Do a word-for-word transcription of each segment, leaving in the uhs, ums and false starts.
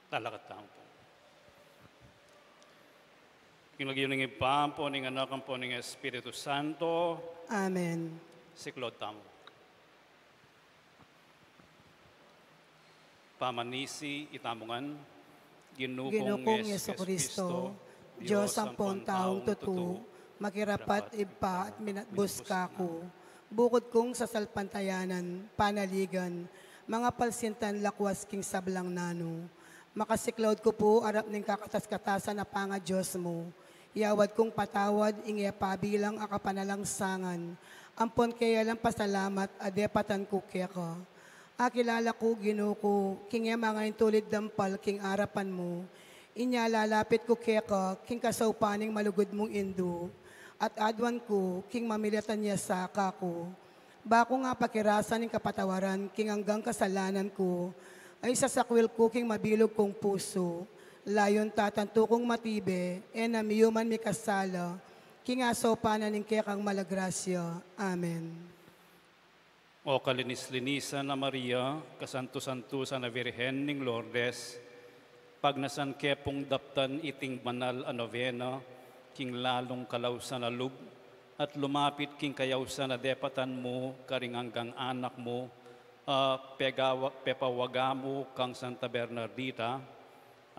Talakad tamu pu. King lagyu ning Ibpa, ampo ning Anak, ampo ning Espiritu Santo. Amen. Siklaud tamu. Pamanisi itamu ngan. Ginu kung Jesucristo, Dios ampon taung tutu, makirapat Ibpa at minatbus kaku. Bukud kung sasalpantayanan, panaligan, mangapalsintan lakwas king sablang nanu. Makasiklaud ku pu arap ning kakatas-katasan a pangaDios mu. Yawad kung patawad ing e pabilang a kapanalangsangan, ampon keya lang pasalamat a depatan ku keka. Akilala ku, Ginu ku, king e mangaintulid dampal king arapan mu. Inya lalapit ku keka king kasaupan ning malugud mung indu, at aduan ku king mamilatan ya sa kaku. Ba kung apakirasan ing kapatawaran king anggang kasalanan ku, ay sasakwil ku king mabilug kung pusu. Layun tatantu kung matibe, e na miyuman mikasala, king asaupan na ning kekang mala grasya. Amen. O kalinis-linisan a Maria, kasantu-santusan a Virgen ning Lourdes, pagnasan ke pung daptan iting banal a novena, king lalung kalausan a lub, at lumapit king kayausan a depatan mu karing anggang anak mu, a pegawa-, pepawaga mu kang Santa Bernardita.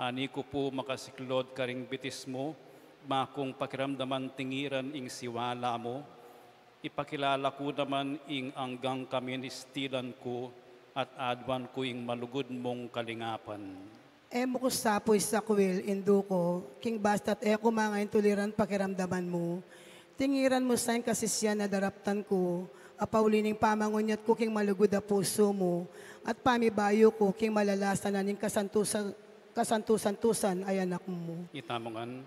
Ani ku pu makasiklaud karing bitis mu, ba kung pakiramdaman tingiran ing siwala mu, ipakilala ku naman ing anggang kaministilan ku, at aduan ku ing malugud mung kalingapan. E mu ku sa pu isakwil, Indu ku, king basta't e ku mangaintuliran pakiramdaman mu. Tingiran mu sa ing kasisian a daraptan ku, a pauli ning pamangunyat ku king malugud a pusu mu, at pamibayu ku king malalasan na ning kasantusan, kasantu-santusan a Anak mu. Itamu ngan.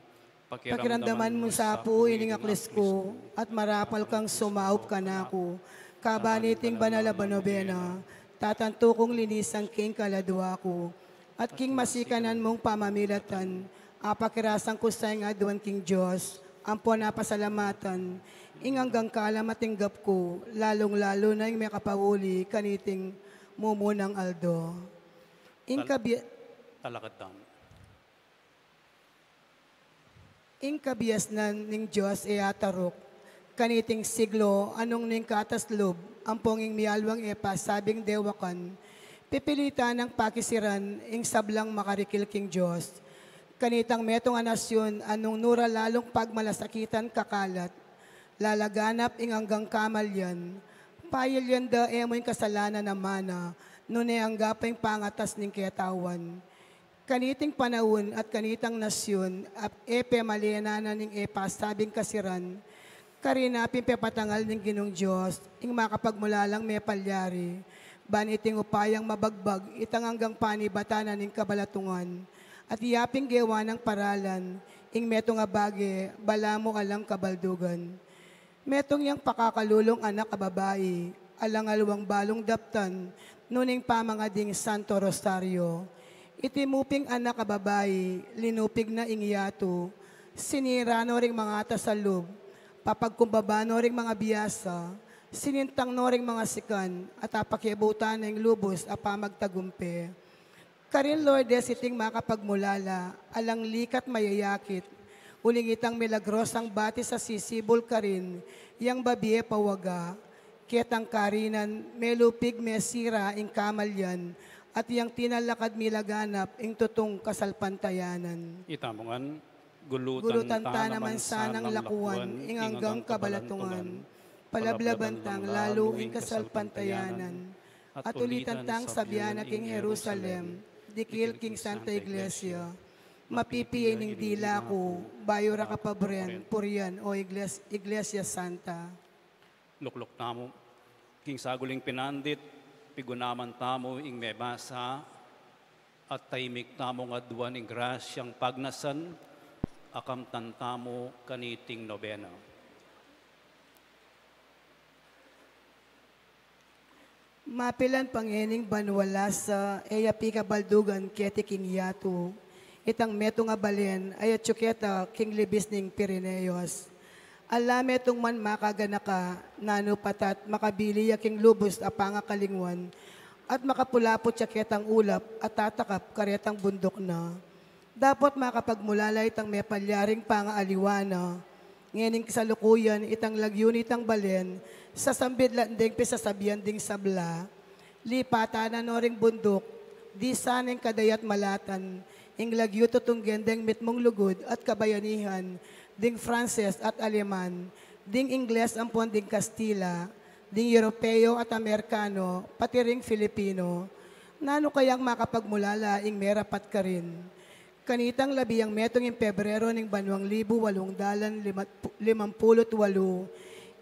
Pakiramdaman mu sa pu ining aklis ku, at marapal kang sumaup kanaku. Kabang niting banal a nobena, tatantu kung linisan king kaladua ku, at king masikanan mung pamamilatan, apakirasan ku sa ing aduan king Dios, ampon apasalamatan, ing anggang kalam a tinggap ku, lalung-lalu na ing mekapauli kaniting mumunang aldo. Ing Tal-, kabie-, talakad tamu. Ing kabiasnan ning Dios e ataruk, kaniting siglo, a nung ning katas lub, ampong ing mialwang e pasabing dewakan, pipilitan nang pakisiran ing sablang makarikil king Dios. Kanitang metung a nasyun, a nung nu ra lalung pagmalasakitan kakalat, lalaganap ing anggang kamalyan, payilyan da e mu ing kasalanan a mana, nune angga pa ing pangatas ning ketawan. Kaniting panaun at kanitang nasyun, a e pemalenan ning e pasabing kasiran, karin na pin pepatangal ning Ginung Dios, ing makapagmulalang mepalyari, ban iting upayang mabagbag, itang anggang panibatan na ning kabalatungan, at yaping gewa nang paralan, ing metung a bage, balamu alang kabaldugan. Metung yang pakakalulung anak a babai, alang alwang balung daptan, nuning pamangading Santo Rosario. Iti muping anak a babai, linupig na ing yatu, sinira no ring mangatas a lub, papagkumbaba no ring mangabiasa, sinintang no ring mangasikan, at apakiabutan na ing lubus a pamagtagumpe. Karin Lourdes iting makapagmulala, alang likat mayayakit, uling itang milagrosang batis a sisibul karin, yang babie pawaga, ketang karinan, melupig mesira ing kamalyan, at yang tinalakad milaganap ing tutung kasalpantayanan. Itamu ngan. Gulutan ta naman sanang lakuan ing anggang kabalatungan, palablaban tang lalu ing kasalpantayanan, at ulitan tang sabian na king Jerusalem, dikil king Santa Iglesia, mapipiye ning dila ku, bayu ra ka paburen, purian, o Igles-, Iglesia Santa. Lukluk tamu. King saguling pinandit, pigunaman tamu ing mebasa, at taimik tamung aduan ing grasyang pagnasan, a kamtan tamu kaniting nobena. Mapilan pa ngening banua lasa, e ya pikabaldugan keti king yatu. Itang metung a balen, ay atyu keta king libis ning Pirineos. Ala metung man makaganaka, nanu pa tat makabili ya king lubus a pangakalingwan, At makapulaput ya ketang ulap at tatakap karetang bunduk na. Dapot makapagmulala itang mepalyaring pangaaliwa na. Ngening kasalukuyan itang lagyu nitang balen, sasambit la deng pisasabian ding sabla. Lipatan na no ring bunduk, di sana ing kadayat malatan, ing lagyu tutunggen deng mitmung lugud at kabayanihan, ding Franses at Aleman, ding Ingles ampon ding Kastila, ding Europeo at Amerikano, pati ring Filipino. Nanu kayang makapagmulala ing merapat karin? Kanitang labi yang metung ing Pebrero ning banuang libu walung dalan lima, limampulu't walu,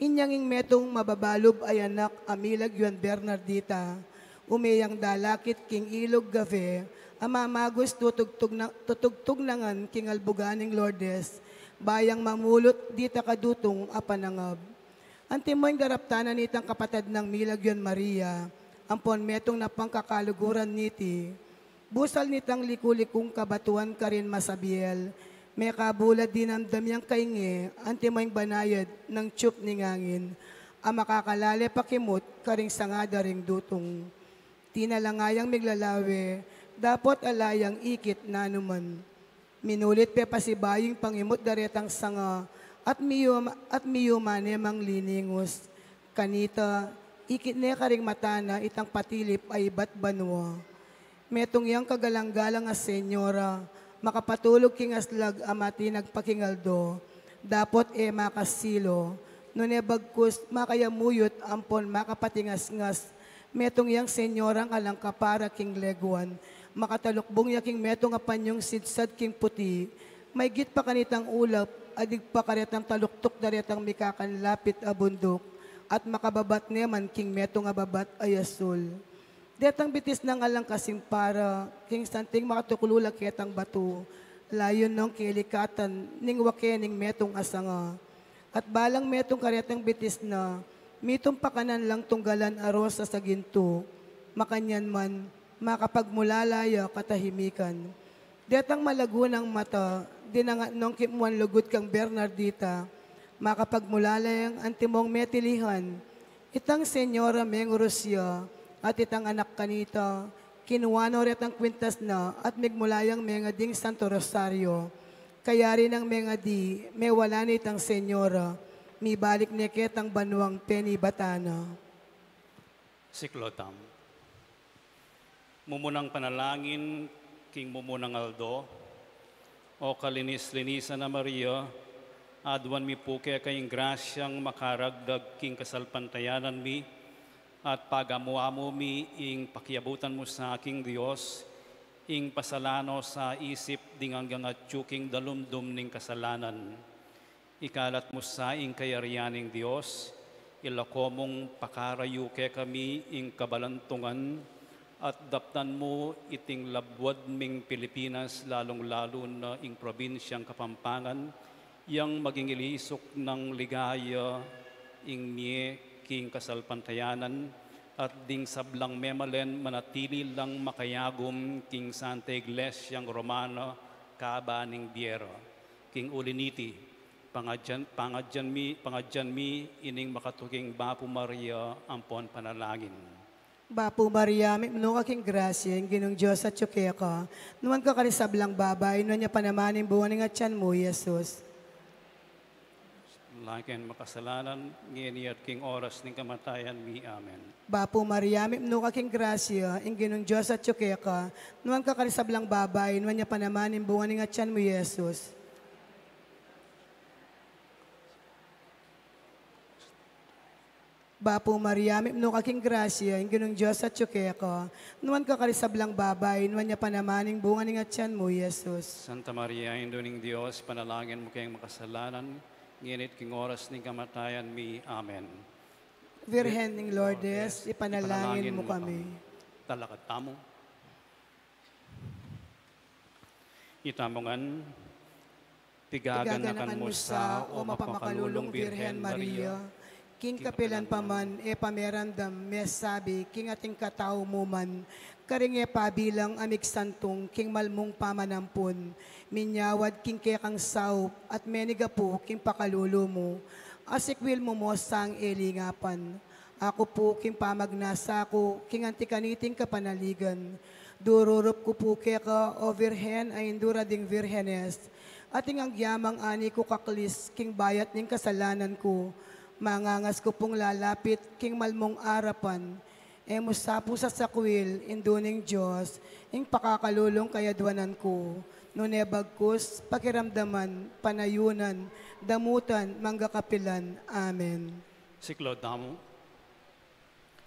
inyang ing metung mababalub a anak a milagyuan Bernardita, ume yang dalakit king ilug Gave, a mamagus tutugtug na, tutugtug na ngan king albugan ning Lourdes, ba yang mamulut dita kadutung a panangab. Antimo ing daraptan na nitang kapatad nang milagyuan Maria, ampon metung na pangkakaluguran niti. Busal nitang liku-likung kabatuan karin masabiel, mekabulad dinamdam yang kainge, antimo ing banayad nang tiyup ning angin, a makakalale pakimut karing sanga da ring dutung. Tinala nga yang miglalawe, dapot ala yang ikit nanuman. Minulit pe pasibayu ing pangimut da retang sanga, at miyuma, at miyuma ne mang liningus. Kanita, ikit ne karing mata na itang patilip a ibat banua. Metung yang kagalang-galang a senyora, makapatulug king aslag a matinag pa king aldo, dapot e makasilo, nune bagkus makayamuyut ampon makapatingasngas. Metung yang senyorang alang kapara king leguan, makatalukbung ya king metung a panyung sidsad king puti, maygit pa kanitang ulap, adig pa karetang taluktuk da retang mikakanlapit a bunduk, at makababat ne man king metung a babat a asul. Detang bitis nang alang kasimpara, king santing makatuklu la ketang batu, layun nong kelikatan ning wake ning metung a sanga. At balang metung karetang bitis na, mitum pa kanan lang tunggalan a rosas a gintu, makanyan man, makapagmulala ya katahimikan. Detang malagu nang mata, dinangat nong kimuan lugud kang Bernardita, makapagmulala yang antimong metilihan, itang senyora mengurus ya, at itang anak kanita, kinua no retang kwintas na, at migmula yang mengadi ing Santo Rosario. Kayari nang mengadi, mewala ne itang senyora, mibalik ne ketang banuang penibatan na. Siklaud tamu. Mumunang panalangin king mumunang aldo. O kalinis-linisan a Maria, aduan mi pu keka ing grasyang makaragdag king kasalpantayanan mi, at pagamu-amu mi ing pakiabutan mu sa king Dios, ing pasalano sa isip ding anggang atyu king dalumdum ning kasalanan. Ikalat mu sa ing kayarian ning Dios, ilako mung pakarayu kekami ing kabalantungan, at daptan mu iting labuad ming Pilipinas, lalung-lalu na ing probinsyang Kapampangan, yang maging ilisuk nang ligaya ing mie king kasalpantayanan, at ding sablang memalen manatili lang makayagum king Santa Iglesyang Romana kaba ning bie ra. King uli niti, pangadyan, pangadyan mi, pangadyan mi ining makatuking Bapu Maria ampon panalangin. Bapu Maria, mipnu ka king grasya, ing Ginung Dios atyu keka. Nuan ka karing sablang babai, nuan ya pa naman ing bunga ning atyan mu, Jesus. Laken makasalanan, ngeni at king oras ning kamatayan mi. Amen. Bapu Maria, mipnu ka king grasya, ing Ginung Dios atyu keka. Nuan ka karing sablang babai, nuan ya pa naman ing bunga ning atyan mu, Jesus. Bapu Maria, mipnu ka king grasya, ing Ginung Dios atyu keka. Nuan ka karing sablang babai, nuan ya pa naman ing bunga ning atyan mu, Jesus. Santa Maria, Indu ning Dios, ipanalangin mu keng makasalanan, ngeni at king oras ning kamatayan mi. Amen. Virgen ning Lourdes, ipanalangin mu kami. Talakad tamu. Itamu ngan, pigaganakan mu sa, o mapamakalulung Virgen Maria, king kapilan pa man e pameramdam, mesabi, king ating katau mu man, karing e pabilang a migsantung king mal mung pamanampun, minyawad king kekang saup, at menigapu king pakalulu mu, asikwil mu mo sang e lingapan. Aku pu king pamagnasa ku king anti kaniting kapanaligan, dururup ku pu keka, O Virgen a Indu ra ding virgenes, at ing agyamang ani ku kaklis king bayat ning kasalanan ku, mangangas ku pung lalapit king malmung arapan, e mu sa pu sasakwil, Indu ning Dios, ing pakakalulung kayadwanan ku, nune bagkus, pakiramdaman, panayunan, damutan, mangga kapilan. Amen. Siklaud tamu.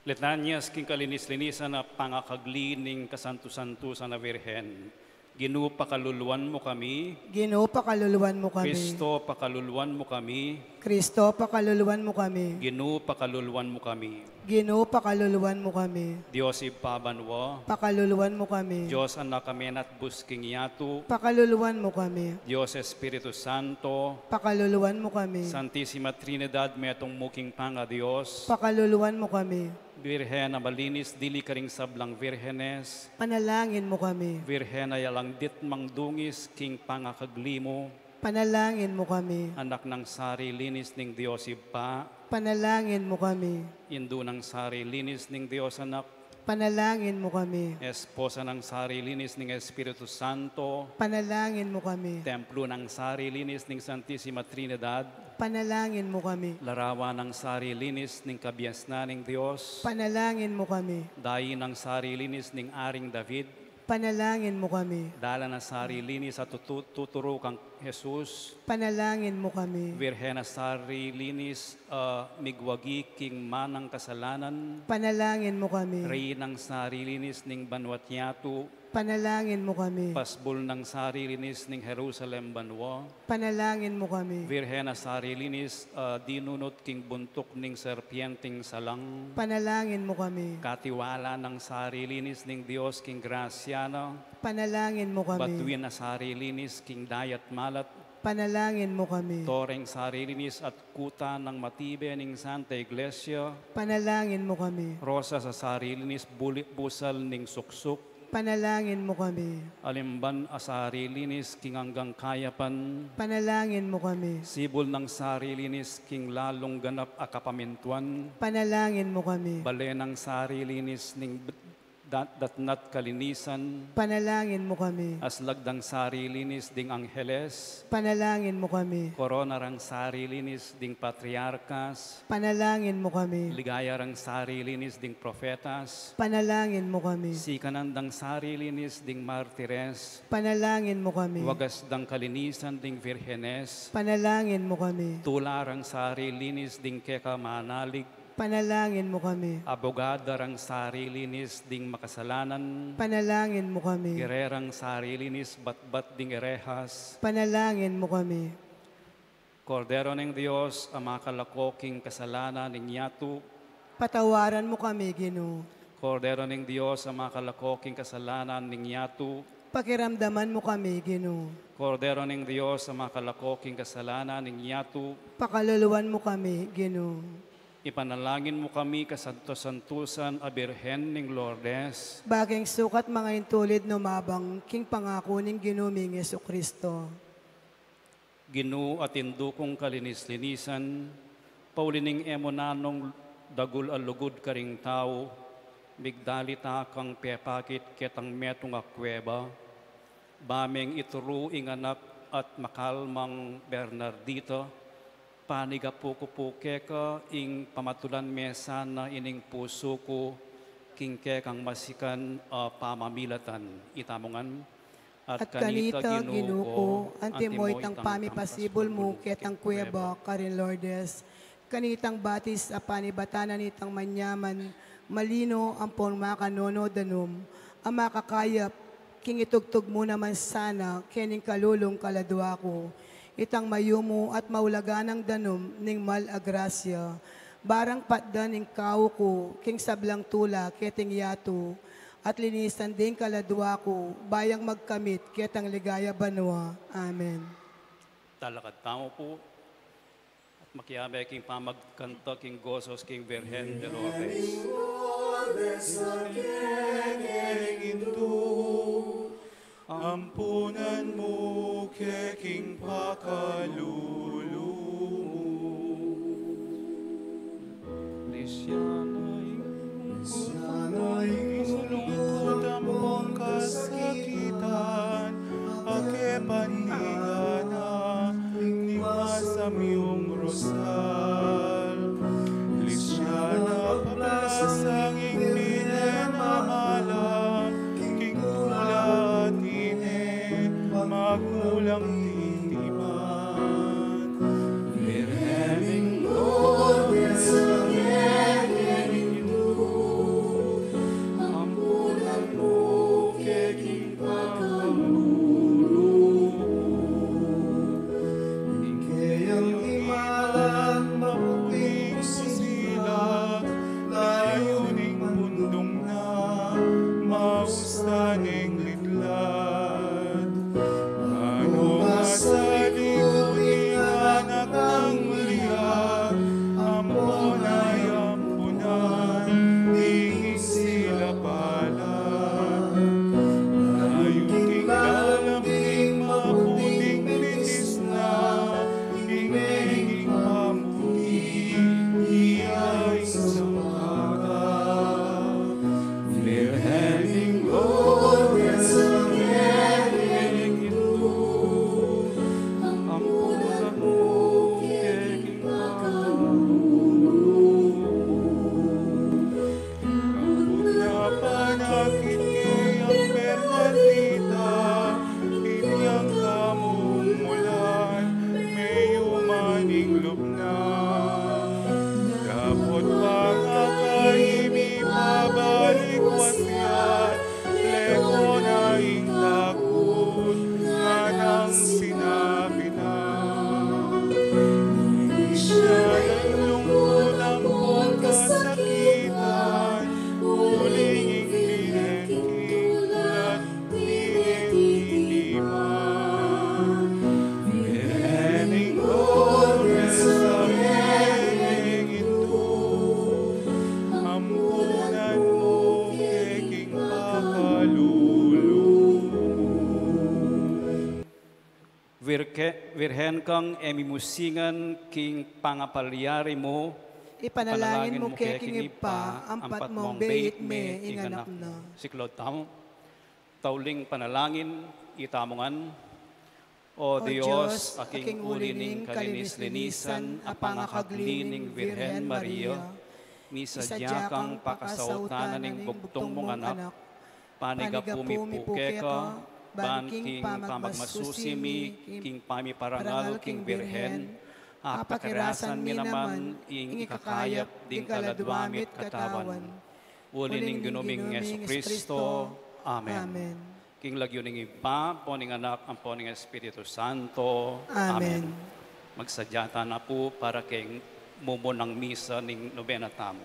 Litanyas king kalinis-linisan a pangakagli ning kasantu-santusan a Virgen. Ginu, pakaluluan mu kami. Ginu, pakaluluan mu kami. Kristo, pakaluluan mu kami. Kristo, pakaluluan mu kami. Ginu, pakaluluan mu kami. Ginu, pakaluluan mu kami. Dios Ibpa banua. Pakaluluan mu kami. Dios Anak a menatbus king yatu. Pakaluluan mu kami. Dios Espiritu Santo. Pakaluluan mu kami. Santisima Trinidad, metung mu king pangaDios. Pakaluluan mu kami. Virgen a malinis dili karing sablang virgenes. Panalangin mu kami. Virgen a alang ditmang dungis king pangakagli mu. Panalangin mu kami. Anak nang sarilinis ning Dios Ibpa. Panalangin mu kami. Indu nang sarilinis ning Dios Anak. Panalangin mu kami. Esposa nang sarilinis ning Espiritu Santo. Panalangin mu kami. Templo nang sarilinis ning Santisima Trinidad. Panalangin mu kami. Larawan nang sarilinis ning kabiasnan ning Dios. Panalangin mu kami. Dayi nang sarilinis ning Aring David. Panalangin mu kami. Dalan a sarilinis a tutu-, tuturu kang Jesus. Panalangin mu kami. Virgen a sarilinis a migwagi king manang kasalanan. Panalangin mu kami. Reynang sarilinis ning banua't yatu. Panalangin mu kami. Pasbul nang sarilinis ning Jerusalem banua. Panalangin mu kami. Virgen a sarilinis a dinunut king buntuk ning serpienteng salang. Panalangin mu kami. Katiwala nang sarilinis ning Dios king grasya na. Panalangin mu kami. Batuin a sarilinis king dayat malat. Panalangin mu kami. Toreng sarilinis at kuta nang matibe ning Santa Iglesia. Panalangin mu kami. Rosas a sarilinis buli-, busal ning suksuk. Panalangin mu kami. Alimban a sarilinis king anggang kayapan. Panalangin mu kami. Sibul nang sarilinis king lalung ganap a kapamintuan. Panalangin mu kami. Bale nang sarilinis ning b-, dat-, datna't kalinisan. Panalangin mu kami. Aslag dang sarilinis ding angheles. Panalangin mu kami. Korona rang sarilinis ding patriarkas. Panalangin mu kami. Ligaya rang sarilinis ding profetas. Panalangin mu kami. Sikanan dang sarilinis ding martires. Panalangin mu kami. Wagas dang kalinisan ding virgenes. Panalangin mu kami. Tula rang sarilinis ding keka manalig. Panalangin mu kami. Abogada rang sarilinis ding makasalanan. Panalangin mu kami. Gererang sarilinis batbat ding erehas. Panalangin mu kami. Kordero ning Dios, a makalako king kasalanan ning yatu. Patawaran mu kami, Ginu. Kordero ning Dios, a makalako king kasalanan ning yatu. Pakiramdaman mu kami, Ginu. Kordero ning Dios, a makalako king kasalanan ning yatu. Pakaluluan mu kami, Ginu. Ipanalangin mu kami, kasanto-santusan a Birhen ning Lourdes. Ba king sukat manga intulid numabang king pangaku ning Ginu ming Jesucristo. Ginu at Indu kung kalinis-linisan, pauli ning e mu nanung dagul a lugud karing tau, migdalit kang pepakit ketang metung a kueba, ba meng ituru ing anak at makalmang Bernardita, panigapu ku pu keka ing pamatulan me sana ining pusu ku, king kekang masikan a pamamilatan. Itamu ngan. At kanita, Ginu ku, antimo itang pamipasibul mu ketang kueba karin Lourdes, kanitang batis a panibatan na nitang manyaman, malino ampon makanono danum, a makakayap, king itugtug mu naman sana kening kalulung kaladua ku, itang mayumu at maulagan nang danum ning mal a grasya, barang patdan ing kau ku king sablang tula keting yatu, at linisan ding kaladua ku, ba yang magkamit ketang ligaya banua. Amen. Talakad tamu pu, at makiabe king pamagkanta king Gozos king Virgen de Lourdes. Ampunan mu ke king pakalulu mu. Lisian Saneng litlad. Manung a saliku ing anak nang liak, ampo na ing ampunan, ding sila palad. Layun king galang ning maputing bitis na, ing meging maputi, iya ing sampata. Virgen ning Lourdes, Virgen ning Ginto, ampunan mu kekeng pakalulu. Kaput na panakit kang Bernardita, inyang kamumulan, meyuman ing lub na. Dapot pa nga kaybat mibabalik wasiat, leko na ing takut, nganang sinabi na. Ing siya'y lungkut ampon kasakitan, uling ing binekit tulad Virge-, Virgen kang e mimusingan king pangapalyari mu, ipanalangin mu keng Ibpa, ampat mong beit me ing anak na. Siklaud tamu. Tauling panalangin, itamu ngan. O Dios, aking uli ning kalinis-linisan a pangakagli ning Virgen Maria, misadya kang pakasautanan ning bugtung mung anak, panigapu mi pu keka, ban king pamagmasusi mi king pamiparangal king Virgen, apakirasan mi naman ing ikakayap ding kaladwa mi't katawan. Uli ning Ginu ming Jesucristo. Amen. Amen. King lagyu ning Ibpa, ampo ning Anak, ampo ning Espiritu Santo. Amen. Amen. Magsadya tana pu para king mumunang misa ning nobena tamu.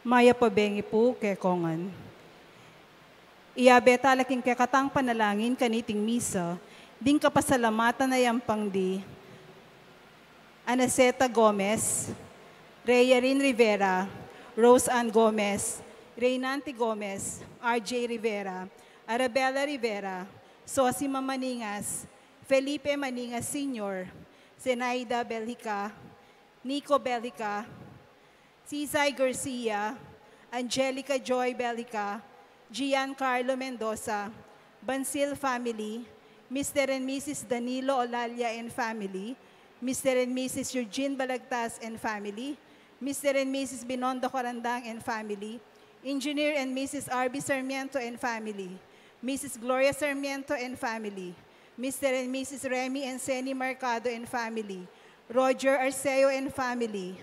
Mayap a bengi pu kekongan. Iyabe tala king kekatang panalangin kaniting misa, ding kapasalamatan a yampang di Anaceta Gomez, Reyarin Rivera, Rose Ann Gomez, Reynanti Gomez, R J Rivera, Arabella Rivera, Sosima Maningas, Felipe Maningas Senior, Zenaida Belgica, Nico Belgica, Sisay Garcia, Angelica Joy Belgica, Giancarlo Mendoza, Bansil family, Mister and Missus Danilo Olalia and family, Mister and Missus Eugene Balagtas and family, Mister and Missus Binondo Corandang and family, Engineer and Missus R B Sarmiento and family, Missus Gloria Sarmiento and family, Mister and Missus Remy and Seni Mercado and family, Roger Arceo and family,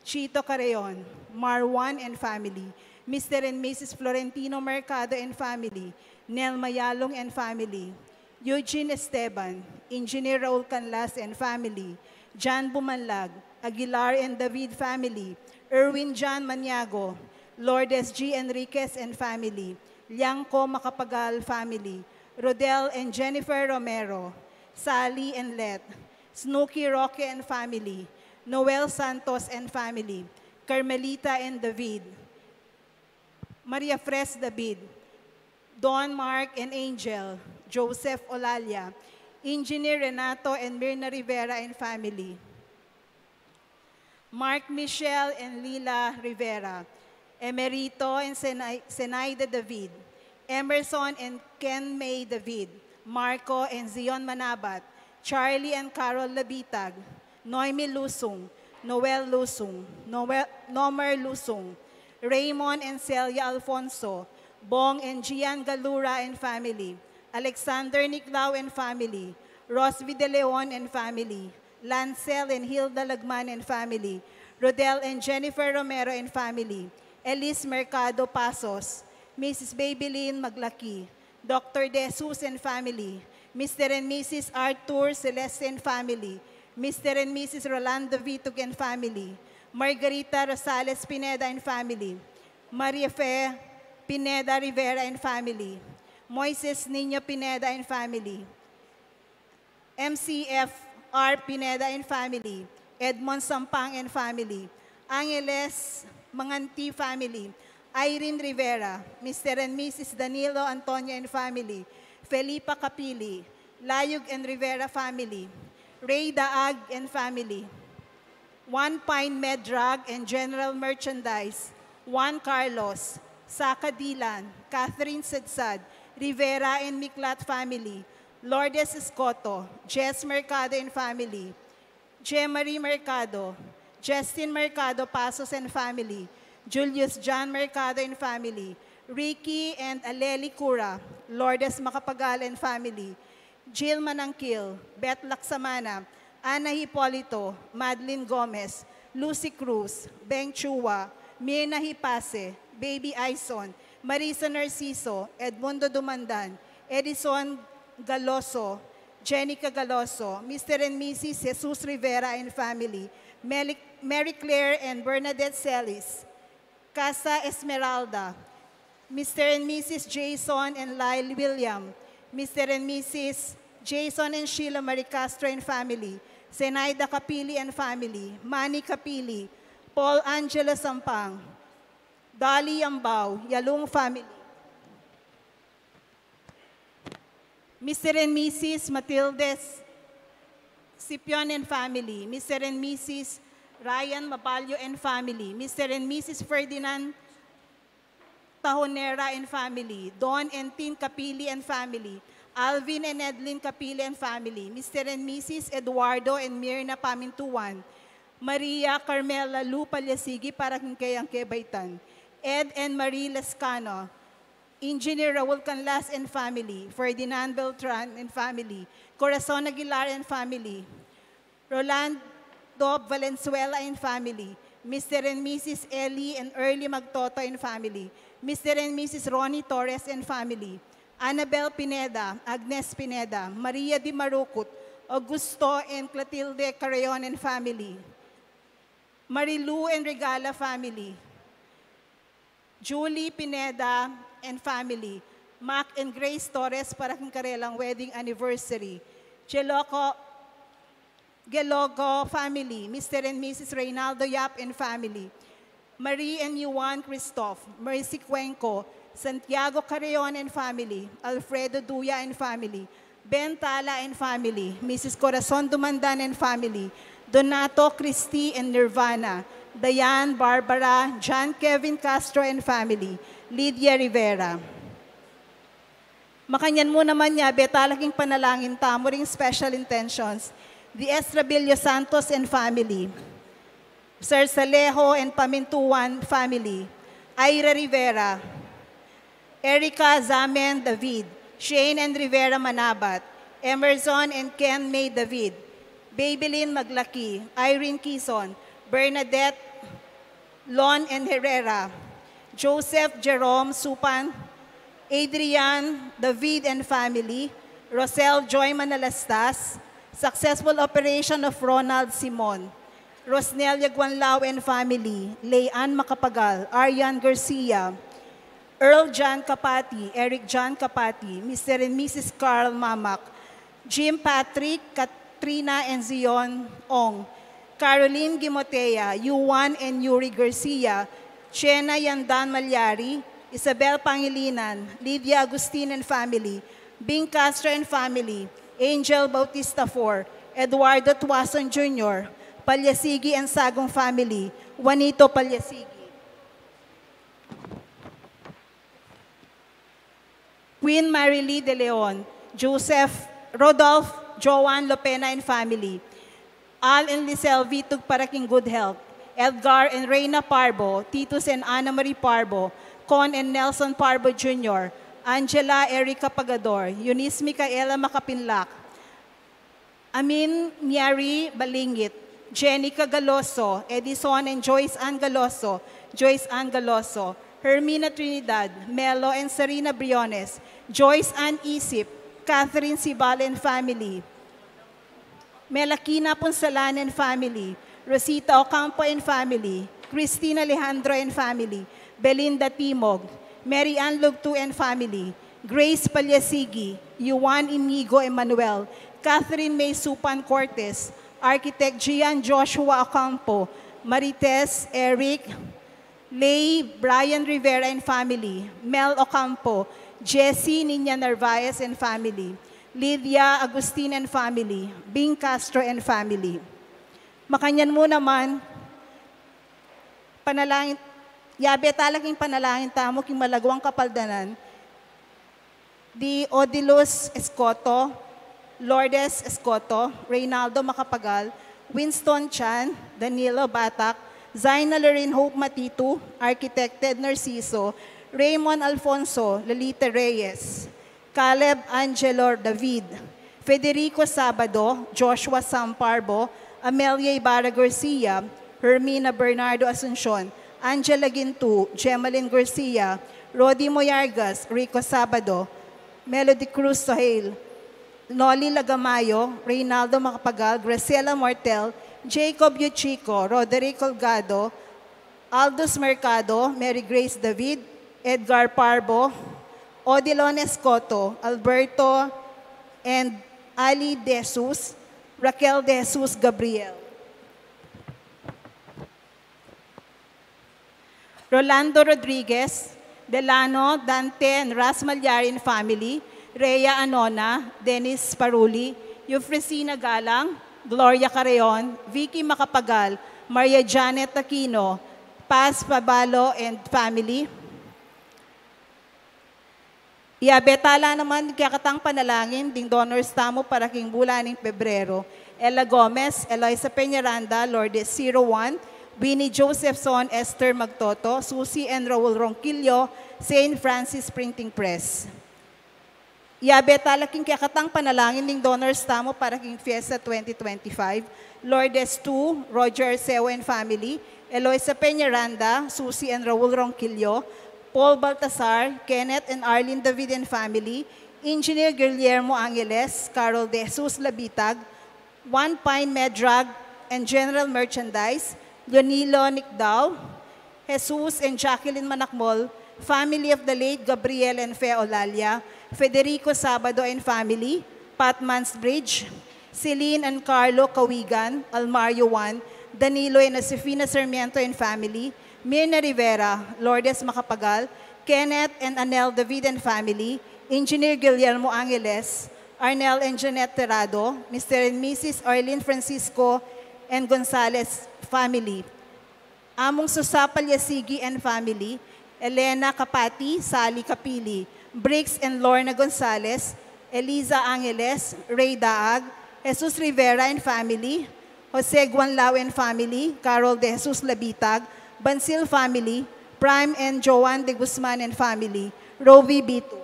Chito Carreon, Marwan and family, Mister and Missus Florentino Mercado and family, Nel Mayalong and family, Eugene Esteban, Engineer Raul Canlas and family, John Bumanlag, Aguilar and David family, Erwin John Maniago, Lourdes G Enriquez and family, Liangco Macapagal family, Rodel and Jennifer Romero, Sally and Let, Snooki Roque and family, Noel Santos and family, Carmelita and David, Maria Fres David, Don Mark and Angel, Joseph Olalia, Engineer Renato and Mirna Rivera and family, Mark Michelle and Lila Rivera, Emerito and Senai- Senaida David, Emerson and Ken May David, Marco and Zion Manabat, Charlie and Carol Labitag, Noemi Lusung, Noel Lusung, Noel, Nomer Lusung, Raymond and Celia Alfonso, Bong and Gian Galura and family, Alexander Niclao and family, Rosby De Leon and family, Lancel and Hilda Lagman and family, Rodel and Jennifer Romero and family, Elise Mercado Pasos, Missus Babylin Maglaki, Doctor De Jesus and family, Mister and Missus Arthur Celeste and family, Mister and Missus Rolando Vitug and family, Margarita Rosales Pineda and family, Maria Fe Pineda Rivera and family, Moises Niño Pineda and family, M C F R Pineda and family, Edmond Sampang and family, Angeles Manganti family, Irene Rivera, Mister and Missus Danilo Antonio and family, Felipa Capili, Layug and Rivera family, Ray Daag and family, One Pine Med Drug and General Merchandise, Juan Carlos, Saka Dilan, Catherine Sadsad, Rivera and Miklat family, Lourdes Escoto, Jess Mercado and family, Jemarie Mercado, Justin Mercado Pasos and family, Julius John Mercado and family, Ricky and Aleli Cura, Lourdes Macapagal and family, Jill Manangkil, Beth Laksamana, Ana Hipolito, Madeline Gomez, Lucy Cruz, Beng Chua, Mirna Hipase, Baby Aison, Marisa Narciso, Edmundo Dumandan, Edison Galoso, Jenica Galoso, Mister and Missus Jesus Rivera and family, Meli- Mary Claire and Bernadette Celis, Casa Esmeralda, Mister and Missus Jason and Lyle William, Mister and Missus Jason and Sheila Marie Castro and family, Zenaida Capili and family, Manny Capili, Paul Angelo Sampang, Dolly Yambao, Yalung family, Mister and Missus Matilde Scipion and family, Mister and Missus Ryan Mabalio and family, Mister and Missus Ferdinand Tahonera and family, Don and Tin Capili and family, Alvin and Edlin Capili and family, Mister and Missus Eduardo and Mirna Pamintuan, Maria Carmela Lu Palyasigi para king keyang kebaitan, Ed and Marie Lescano, Engineer Raul Canlas and family, Ferdinand Beltran and family, Corazon Aguilar and family, Rolando Valenzuela and family, Mister and Missus Ellie and Early Magtoto and family, Mister and Missus Ronnie Torres and family, Annabel Pineda, Agnes Pineda, Maria Di Marucut, Augusto and Clotilde Carreon and family, Marilu and Regala family, Julie Pineda and family, Mac and Grace Torres para king karelang wedding anniversary, Geloco, Gelogo family, Mister and Missus Reynaldo Yap and family, Marie and Juan Christoph, Mercy Cuenco, Santiago Carreon and family, Alfredo Duya and family, Ben Tala and family, Missus Corazon Dumandan and family, Donato, Christy, and Nirvana, Diane, Barbara, John Kevin Castro and family, Lydia Rivera. Makanyan mu naman ya, beta la king panalangin tamu ring special intentions, the Estrabillo Santos and family, Sir Salejo and Pamintuan family, Ira Rivera, Erica Zaman David, Shane and Rivera Manabat, Emerson and Ken May David, Babylin Maglaki, Irene Kison, Bernadette Lon and Herrera, Joseph Jerome Supan, Adrian David and family, Rosel Joy Manalastas, successful operation of Ronald Simon, Rosnelia Guanlao and family, Leanne Macapagal, Arian Garcia, Earl John Capati, Eric John Capati, Mister and Missus Carl Mamak, Jim Patrick, Katrina and Zion Ong, Caroline Gimotea, Yuan and Yuri Garcia, Chena Yandan Malyari, Isabel Pangilinan, Lydia Agustin and family, Bing Castro and family, Angel Bautista four, Eduardo Tuason Junior, Palyasigi and Sagong family, Juanito Palyasigi. Queen Marilee de Leon, Joseph, Rodolph, Joan Lopena and family, Al and Lisel Vitug para king good health, Edgar and Reina Parbo, Titus and Ana Marie Parbo, Con and Nelson Parbo Junior, Angela Erica Pagador, Eunice Micaela Macapinlac, Amin Niari Balingit, Jenica Galoso, Edison and Joyce Ann Galoso, Joyce Ann Galoso, Hermina Trinidad, Melo and Sarina Briones, Joyce Ann Isip, Catherine Sibal and family, Melakina Punsalan and family, Rosita Ocampo and family, Christine Alejandro and family, Belinda Timog, Mary Ann Lugtu and family, Grace Palyasigi, Yuan Inigo Emmanuel, Catherine May Supan Cortes, Architect Gian Joshua Ocampo, Marites Eric, Lay Brian Rivera and family, Mel Ocampo, Jessie Niña Narvaez and family, Lydia Agustin and family, Bing Castro and family. Makanyan mu naman, panalangin, yabe tala king panalangin tamu king malaguang kapaldanan di Odilus Escoto, Lourdes Escoto, Reynaldo Macapagal, Winston Chan, Danilo Batak, Zaina Lorraine Hope Matitu, Architect Ted Narciso, Raymond Alfonso, Lolita Reyes, Caleb Angelo David, Federico Sabado, Joshua Sam Parbo, Amelia Ibarra Garcia, Hermina Bernardo Asuncion, Angela Gintu, Gemalyn Garcia, Rodi Moyargas, Rico Sabado, Melody Cruz Sohail, Noli Lagamayo, Reynaldo Macapagal, Graciela Mortel, Jacob Yuchico, Roderick Holgado, Aldous Mercado, Mary Grace David, Edgar Parbo, Odilon Escoto, Alberto and Ali De Jesus, Raquel De Jesus Gabriel, Rolando Rodriguez, Delano, Dante and Ras Malyari and family, Rhea Anona, Dennis Paruli, Eufresina Galang, Gloria Carreon, Vicky Macapagal, Maria Janet Aquino, Paz Pabalo and family. Yabe tala naman kekatang panalangin ding donors tamu para king bulan ning Pebrero: Ella Gomez, Eloisa Peñaranda, Lourdes Zero One, Winnie Josephson, Esther Magtoto, Susie and Raul Ronquillo, Saint Francis Printing Press. Yabe tala king kekatang panalangin ding donors tamu para king Fiesta twenty twenty-five: Lourdes Two, Roger Arceo and family, Eloisa Peñaranda, Susie and Raul Ronquillo, Paul Baltasar, Kenneth and Arlene David and family, Engineer Guillermo Angeles, Carol De Jesus Labitag, One Pine Medrag and General Merchandise, Leonilo Nicdao, Jesus and Jacqueline Manakmol, family of the late Gabriel and Fe Olalia, Federico Sabado and family, Pat Mansbridge, Celine and Carlo Cawigan, Almario One, Danilo and Josefina Sarmiento and family, Mirna Rivera, Lourdes Macapagal, Kenneth and Anel David and family, Engineer Guillermo Angeles, Arnel and Jeanette Terrado, Mister and Missus Arlene Francisco and Gonzalez family, Among Susa Palyasigi and family, Elena Capati, Sally Capili, Briggs and Lorna Gonzalez, Eliza Angeles, Ray Daag, Jesus Rivera and family, Jose Guanlao and family, Carol De Jesus Labitag, Bansil family, Prime and Joan De Guzman and family, Rovi Bitu.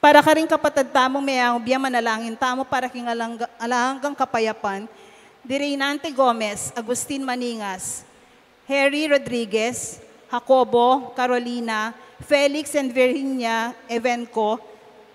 Para karing kapatad tamung meaubie, manalangin tamu para king alang-, alang anggang kapayapan, di Reynante Gomez, Agustin Maningas, Harry Rodriguez, Jacobo, Carolina, Felix and Virginia Evenco,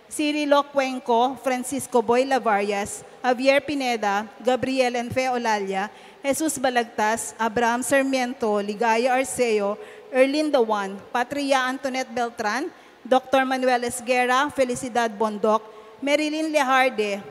Cirilo Cuenco, Francisco Boy Lavarias, Javier Pineda, Gabriel and Fe Olalia, Jesus Balagtas, Abraham Sarmiento, Ligaya Arceo, Erlinda Juan, Patria Antoinette Beltran, Doktor Manuel Esguerra, Felicidad Bondoc, Marilyn Lejarde,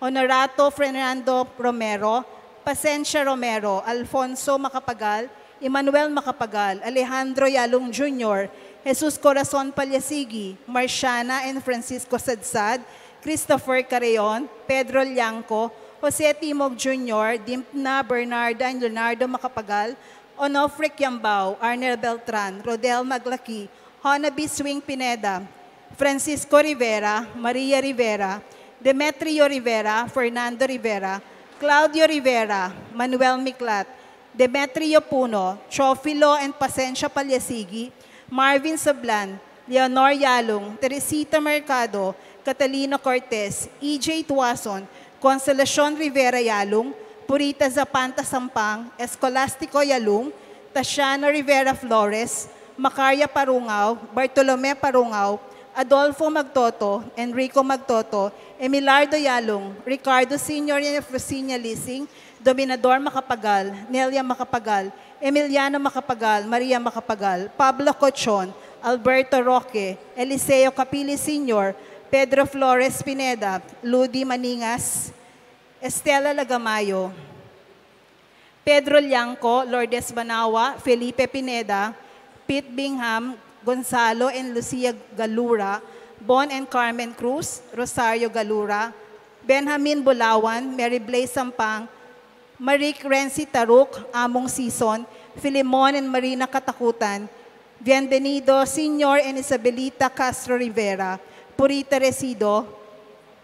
Honorato Fernando Romero, Pasensia Romero, Alfonso Macapagal, Emmanuel Macapagal, Alejandro Yalung Junior, Jesus Corazon Palyasigi, Marciana and Francisco Sadsad, Christopher Carreon, Pedro Liangco, Jose Timog Junior, Dimpna, Bernarda and Leonardo Macapagal, Onofre Kiambao, Arnel Beltran, Rodel Maglaki, Honabi Swing Pineda, Francisco Rivera, Maria Rivera, Demetrio Rivera, Fernando Rivera, Claudio Rivera, Manuel Miklat, Demetrio Puno, Teofilo and Pasensia Palyasigi, Marvin Sablan, Leonor Yalung, Teresita Mercado, Catalino Cortez, E J Tuason, Consolacion Rivera Yalung, Purita Zapanta Sampang, Escolastico Yalung, Tasiano Rivera Flores, Macaria Parungao, Bartolome Parungao, Adolfo Magtoto, Enrico Magtoto, Emilardo Yalung, Ricardo Senior and Eufrosina Lising, Dominador Macapagal, Nelia Macapagal, Emiliano Macapagal, Maria Macapagal, Pablo Cochon, Alberto Roque, Eliseo Capili Senior, Pedro Flores Pineda, Ludi Maningas, Estela Lagamayo, Pedro Liangco, Lourdes Banawa, Felipe Pineda, Pete Bingham, Gonzalo and Lucia Galura, Bon and Carmen Cruz, Rosario Galura, Benjamin Bulawan, Mary Blaze Sampang, Maric Renzi Taruc, Among Sison, Filemon and Marina Katakutan, Bienvenido Senior and Isabelita Castro Rivera, Purita Resido,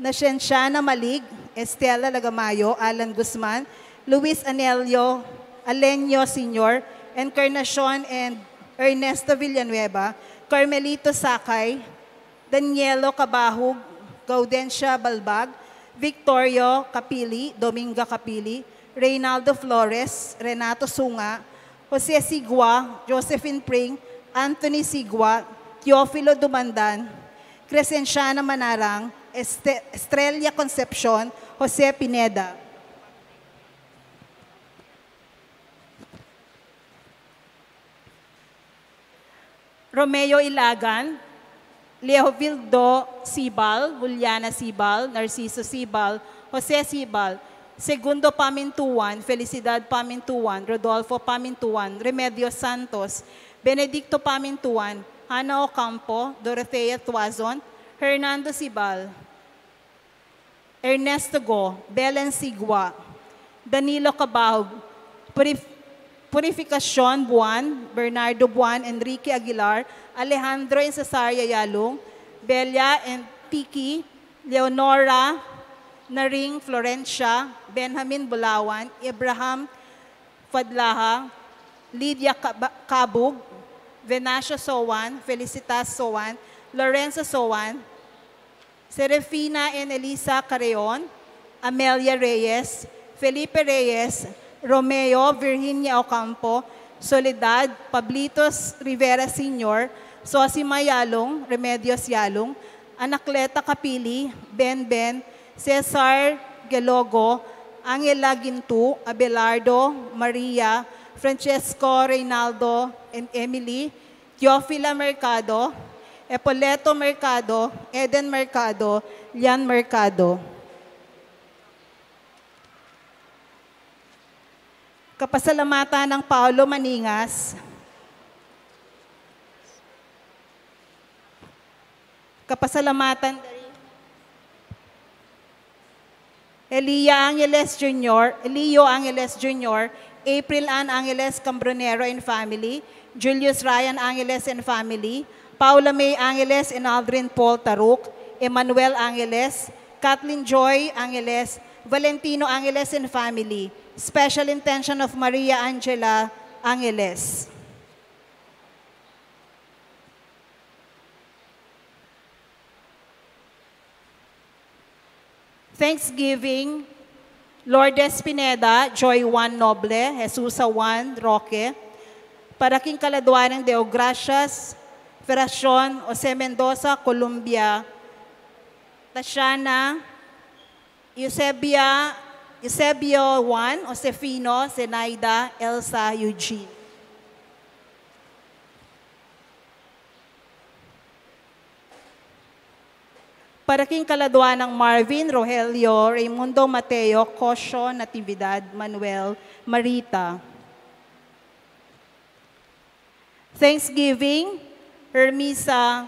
Nascensiana Malig, Estela Lagamayo, Alan Guzman, Luis Anelio, Alenio Senior, Encarnacion and Ernesto Villanueva, Carmelito Sakay, Danielo Cabahug, Gaudencia Balbag, Victorio Capili, Dominga Capili, Reynaldo Flores, Renato Sunga, Jose Sigua, Josephine Pring, Anthony Sigua, Teofilo Dumandan, Crescenciana Manarang, Este-, Estrella Concepcion, Jose Pineda. Romeo Ilagan, Leovildo Sibal, Juliana Sibal, Narciso Sibal, Jose Sibal, Segundo Pamintuan, Felicidad Pamintuan, Rodolfo Pamintuan, Remedios Santos, Benedicto Pamintuan, Hana Ocampo, Dorothea Tuazon, Hernando Sibal, Ernesto Go, Belen Sigua, Danilo Cabahug, Purif-, Purificacion Buan, Bernardo Buan, Enrique Aguilar, Alejandro and Cesaria Yalung, Belia and Tiki, Leonora, Naring Florencia, Benjamin Bulawan, Abraham Fadlaha, Lydia Caba-, Cabug, Venacio Sowan, Felicitas Sowan, Lorenzo Sowan, Serafina and Elisa Carreon, Amelia Reyes, Felipe Reyes, Romeo, Virginia Ocampo, Soledad, Pablitos Rivera Senior, Sosima Yalung, Remedios Yalung, Anacleta Capili, Ben Ben, Cesar Gelogo, Angela Gintu, Abelardo, Maria, Francesco, Reynaldo, and Emily, Teofila Mercado, Epoleto Mercado, Eden Mercado, Lian Mercado. Kapasalamatan ng Paulo Maningas. Kapasalamatan dari Elia Angeles Junior, Elio Angeles Junior, April Ann Angeles Cambronero and family, Julius Ryan Angeles and family, Paula May Angeles and Aldrin Paul Taruk, Emmanuel Angeles, Kathleen Joy Angeles, Valentino Angeles and family, special intention of Maria Angela Angeles. Thanksgiving, Lourdes Pineda, Joy Juan Noble, Jesusa Juan Roque, para king kaladua nang Deogracias, Feracion, Jose Mendoza, Colombia, Tatiana, Eusebia, Eusebio Juan, Josefino, Zenaida, Elsa, Eugene. Para king kaladua nang Marvin, Rogelio, Raimundo, Mateo, Cosio, Natividad, Manuel, Marita. Thanksgiving, Hermisa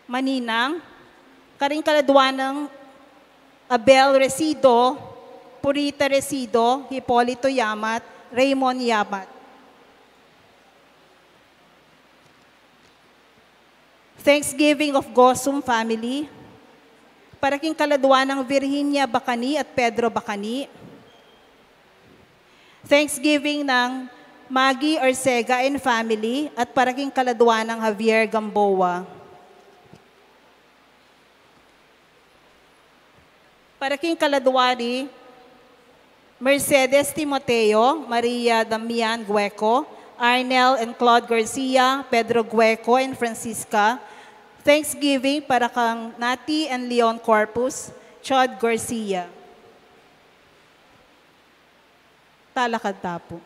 Maninang, karing kaladua nang Abel Resido, Purita Resido, Hipolito Yamat, Raymond Yamat. Thanksgiving of Gosum family, para king kaladua nang Virginia Bacani at Pedro Bacani. Thanksgiving nang Maggie Orcega and family at para king kaladua nang Javier Gamboa. Para king kaladua ni Mercedes Timoteo, Maria Damian Gueco, Arnel and Claude Garcia, Pedro Gueco and Francisca, Thanksgiving para kang Nati and Leon Corpus, Chod Garcia. Talakad ta pu.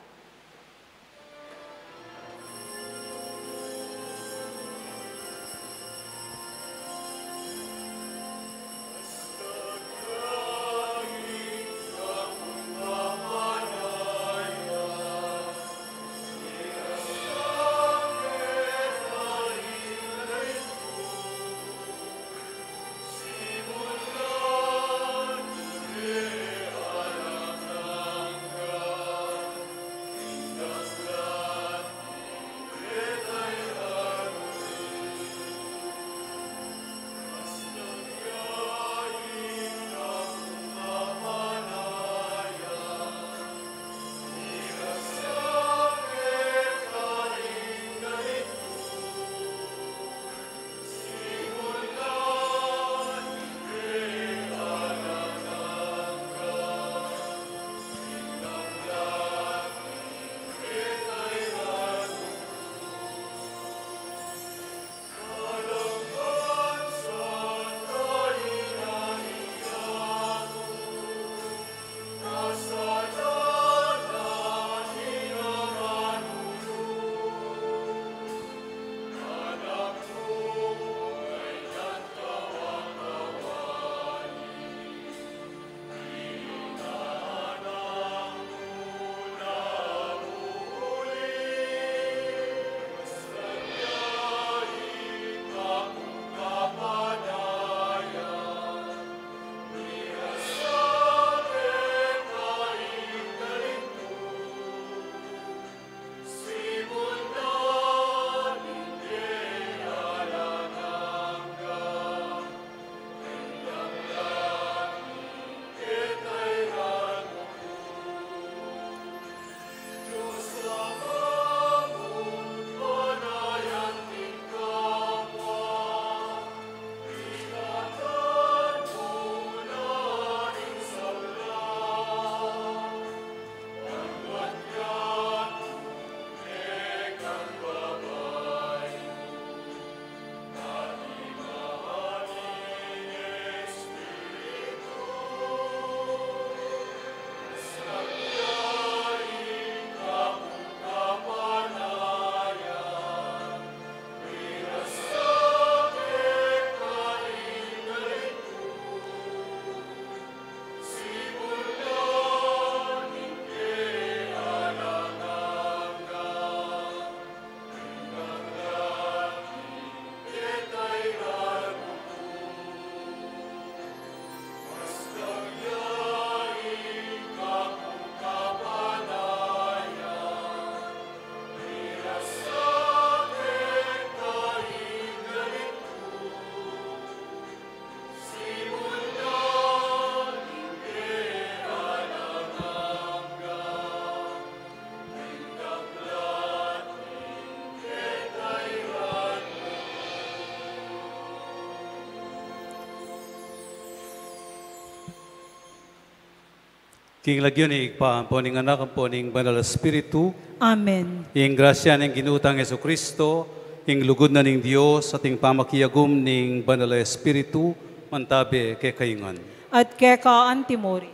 King lagyu ning Ibpa, ampo ning Anak, ampo ning Banal a Espiritu. Amen. Ing grasya ning Ginu tang Jesucristo, ing lugud na ning Dios, at ing pamakiagum ning Banal a Espiritu, mantabe kekayu ngan. At keka antimurin.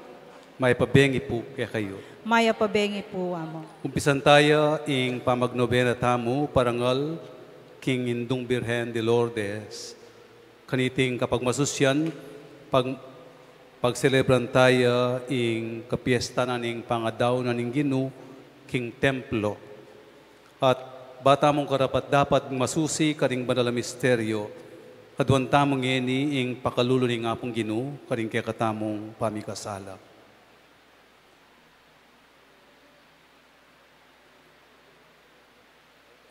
Mayap a bengi pu kekayu. Mayap a bengi pu, Among. Umpisan taya ing pamagnobena tamu parangal king Indung Birhen de Lourdes. Kaniting kapagmasusyan, pag-, pagselebran taya ing kapiesta na ning Pangadaun na ning Ginu king templo. At ba tamung karapat-dapat masusi karing banal a misteryo, aduan tamu ngeni ing pakalulu ning Apung Ginu karing kekatamung pamikasala.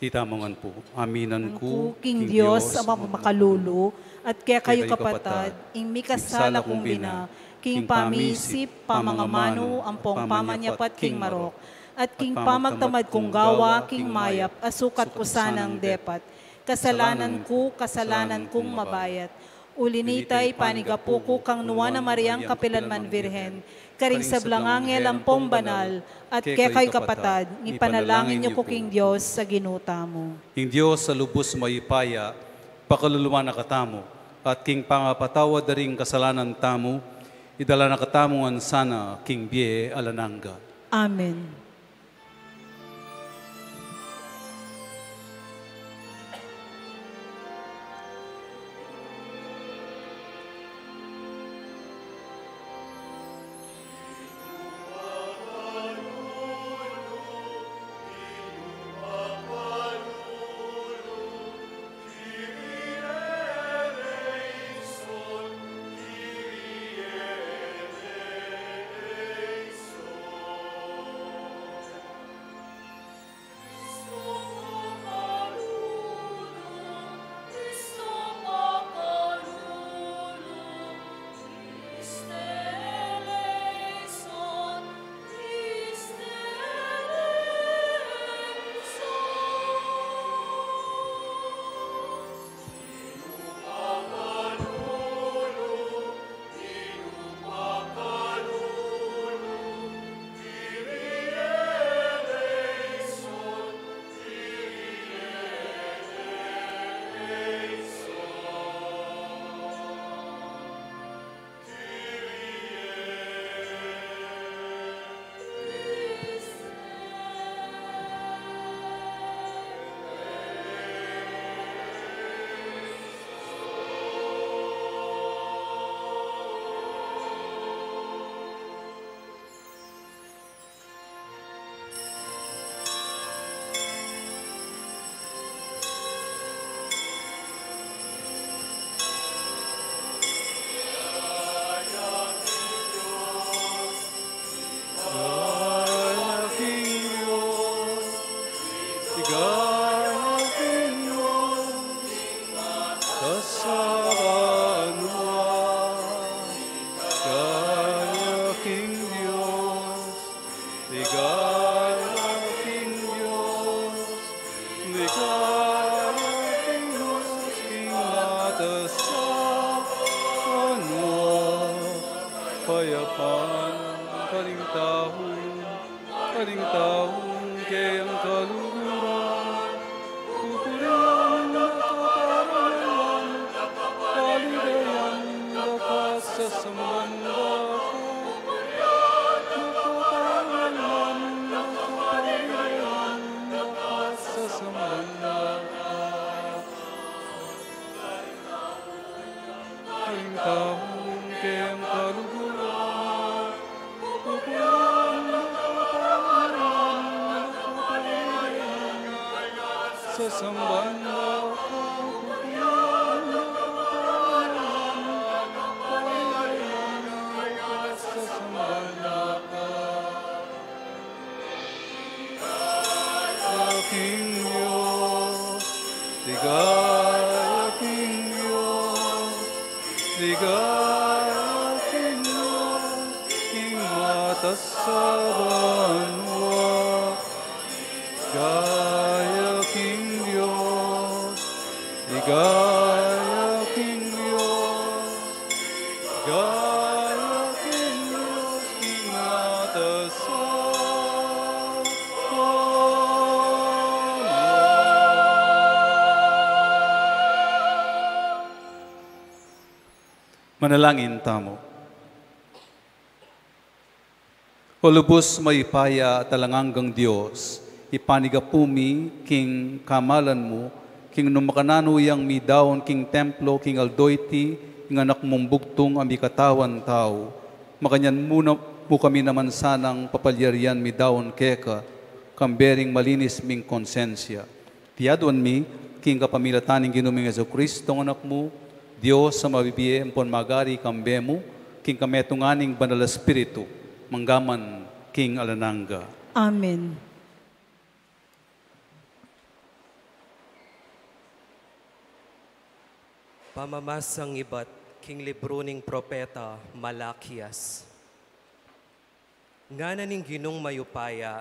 Ita mu ngan pu. Aminan ku king Dios a mamakalulu, at kekayu kapatad, ing mikasala kung bina, king pamisip, pamangamanu, ampong pamanyapat king marok, at king pamagtamad kung gawa king mayap a sukat ku sanang depat. Kasalanan ku, kasalanan kung mabayat. Uli nita, ipanigapu ku kang Nuan a Mariang kapilanman Virgen, karing sablang anghel ampong banal, at kekayu kapatad, ipanalangin yu ku king Dios a Ginu tamu. Ing Dios a lubus mayupaya, pakaluluan na katamu, at king pangapatawad da ring kasalanan tamu, idala na katamu ngan sana king bie alang angga. Amen. Ligaya king Dios, ligaya king Dios, ligaya king Dios, ligaya king Dios, king matas a banua. Kayapan karing tau, karing taung keyang kaluguran, pupurian da ka, paralan da ka, paligayan da ka, sasamban da ka, paralan da ka, paligayan da ka, sasamban da ka. Karing taung keyang kaluguran, pupurian da ka, paralan da ka, paligayan da ka, sasamban da ka, pupurian da ka, paralan da ka, paligayan da ka, sasamban da ka. Ligaya king Dios, ligaya king Dios, ligaya king Dios, king matas a banua. Ligaya king Dios, ligaya king Dios, ligaya king Dios, king matas Manalangin tamu. O lubus mayupaya at alang anggang Dios, ipanigapu mi king kamalan mu, king nung makananu yang midaun king templo king aldo iti, ing Anak mung bugtung a mikatawan tau, makanyan mu na, mu kami naman sanang papalyarian midaun keka, kambe ring malinis ming konsensya. Iti aduan mi, king kapamilatan ning Ginu ming Jesucristo, Anak mu, Dios a mabibie ampon magari kambe mu, king kametungan ning Banal a Espiritu, manggaman king alang angga. Amen. Pamamasang ibat king libru ning propeta Malakias. Ngana ning Ginung mayupaya,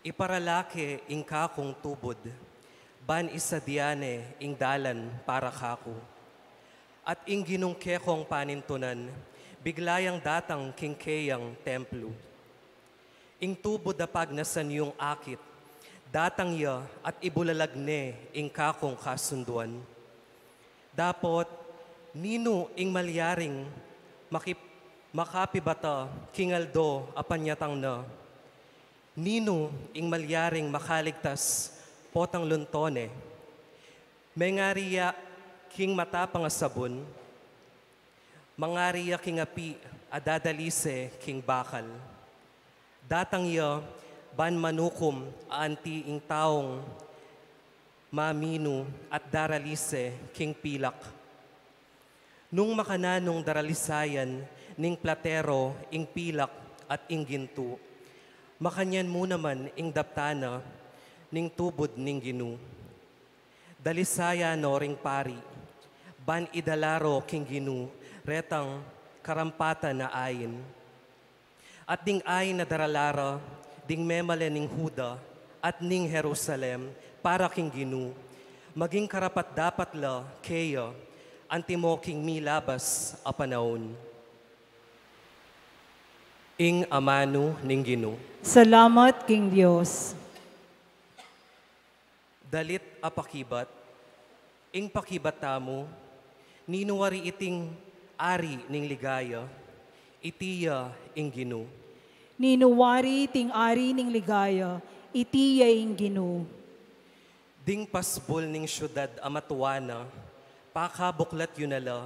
iparala ke ing kakung tubud, ban isadia ne ing dalan para kaku. At ing Ginung kekong panintunan, bigla yang datang king keyang templo. Ing tubud a pagnasan yung akit, datang ya at ibulalag ne ing kakung kasunduan. Dapot, ninu ing malyaring makip-, makapibata king aldo a panyatang na? Ninu ing malyaring makaligtas potang lunto ne? Mengari ya king matapang a sabun, mangari ya king api a dadalise king bakal. Datang ya ban manukum anti ing taung maminu at daralise king pilak. Nung makananung daralisayan ning platero ing pilak at ing gintu, makanyan mu naman ing daptan na ning tubud ning Ginu. Dalisaya no ring pari, ban idala ro king Ginu retang karampatan a ain. At ding ain a darala ra ding memalen ning Juda at ning Jerusalem para king Ginu, maging karapat-dapat la keya antimo king milabas a panaun. Ing amanu ning Ginu. Salamat king Dios. Dalit a pakibat, ing pakibat tamu, ninu wari iting ari ning ligaya, iti ya ing Ginu. Ninu wari iting ari ning ligaya, iti ya ing Ginu. Ding pasbul ning siudad a matua na, pakabuklat yu na la,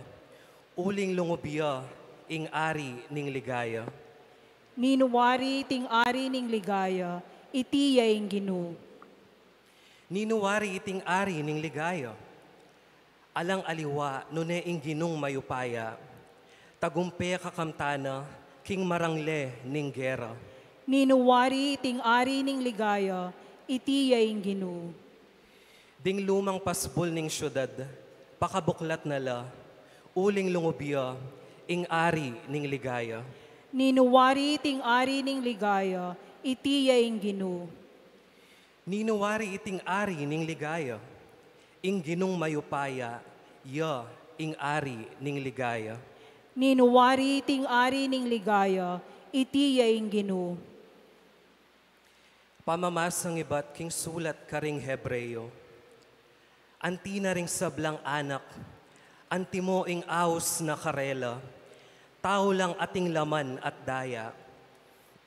uling lungub ya ing ari ning ligaya. Ninu wari iting ari ning ligaya, iti ya ing Ginu. Ninu wari iting ari ning ligaya? Alang aliwa nune ing Ginung mayupaya, tagumpe kakamtana king marangle ning gera. Ninu wari iting ari ning ligaya, iti ya ing Ginu. Ding lumang pasbul ning siudad, pakabuklat na la, uling lungub ya ing ari ning ligaya. Ninu wari iting ari ning ligaya, iti ya ing Ginu. Ninu wari iting ari ning ligaya? Ing Ginung mayupaya, ya ing ari ning ligaya. Ninu wari iting ari ning ligaya, iti ya ing Ginu. Pamamasang ibat king sulat karing Hebreo. Anti na ring sablang anak, antimo ing aus na karela, tau lang ating laman at daya.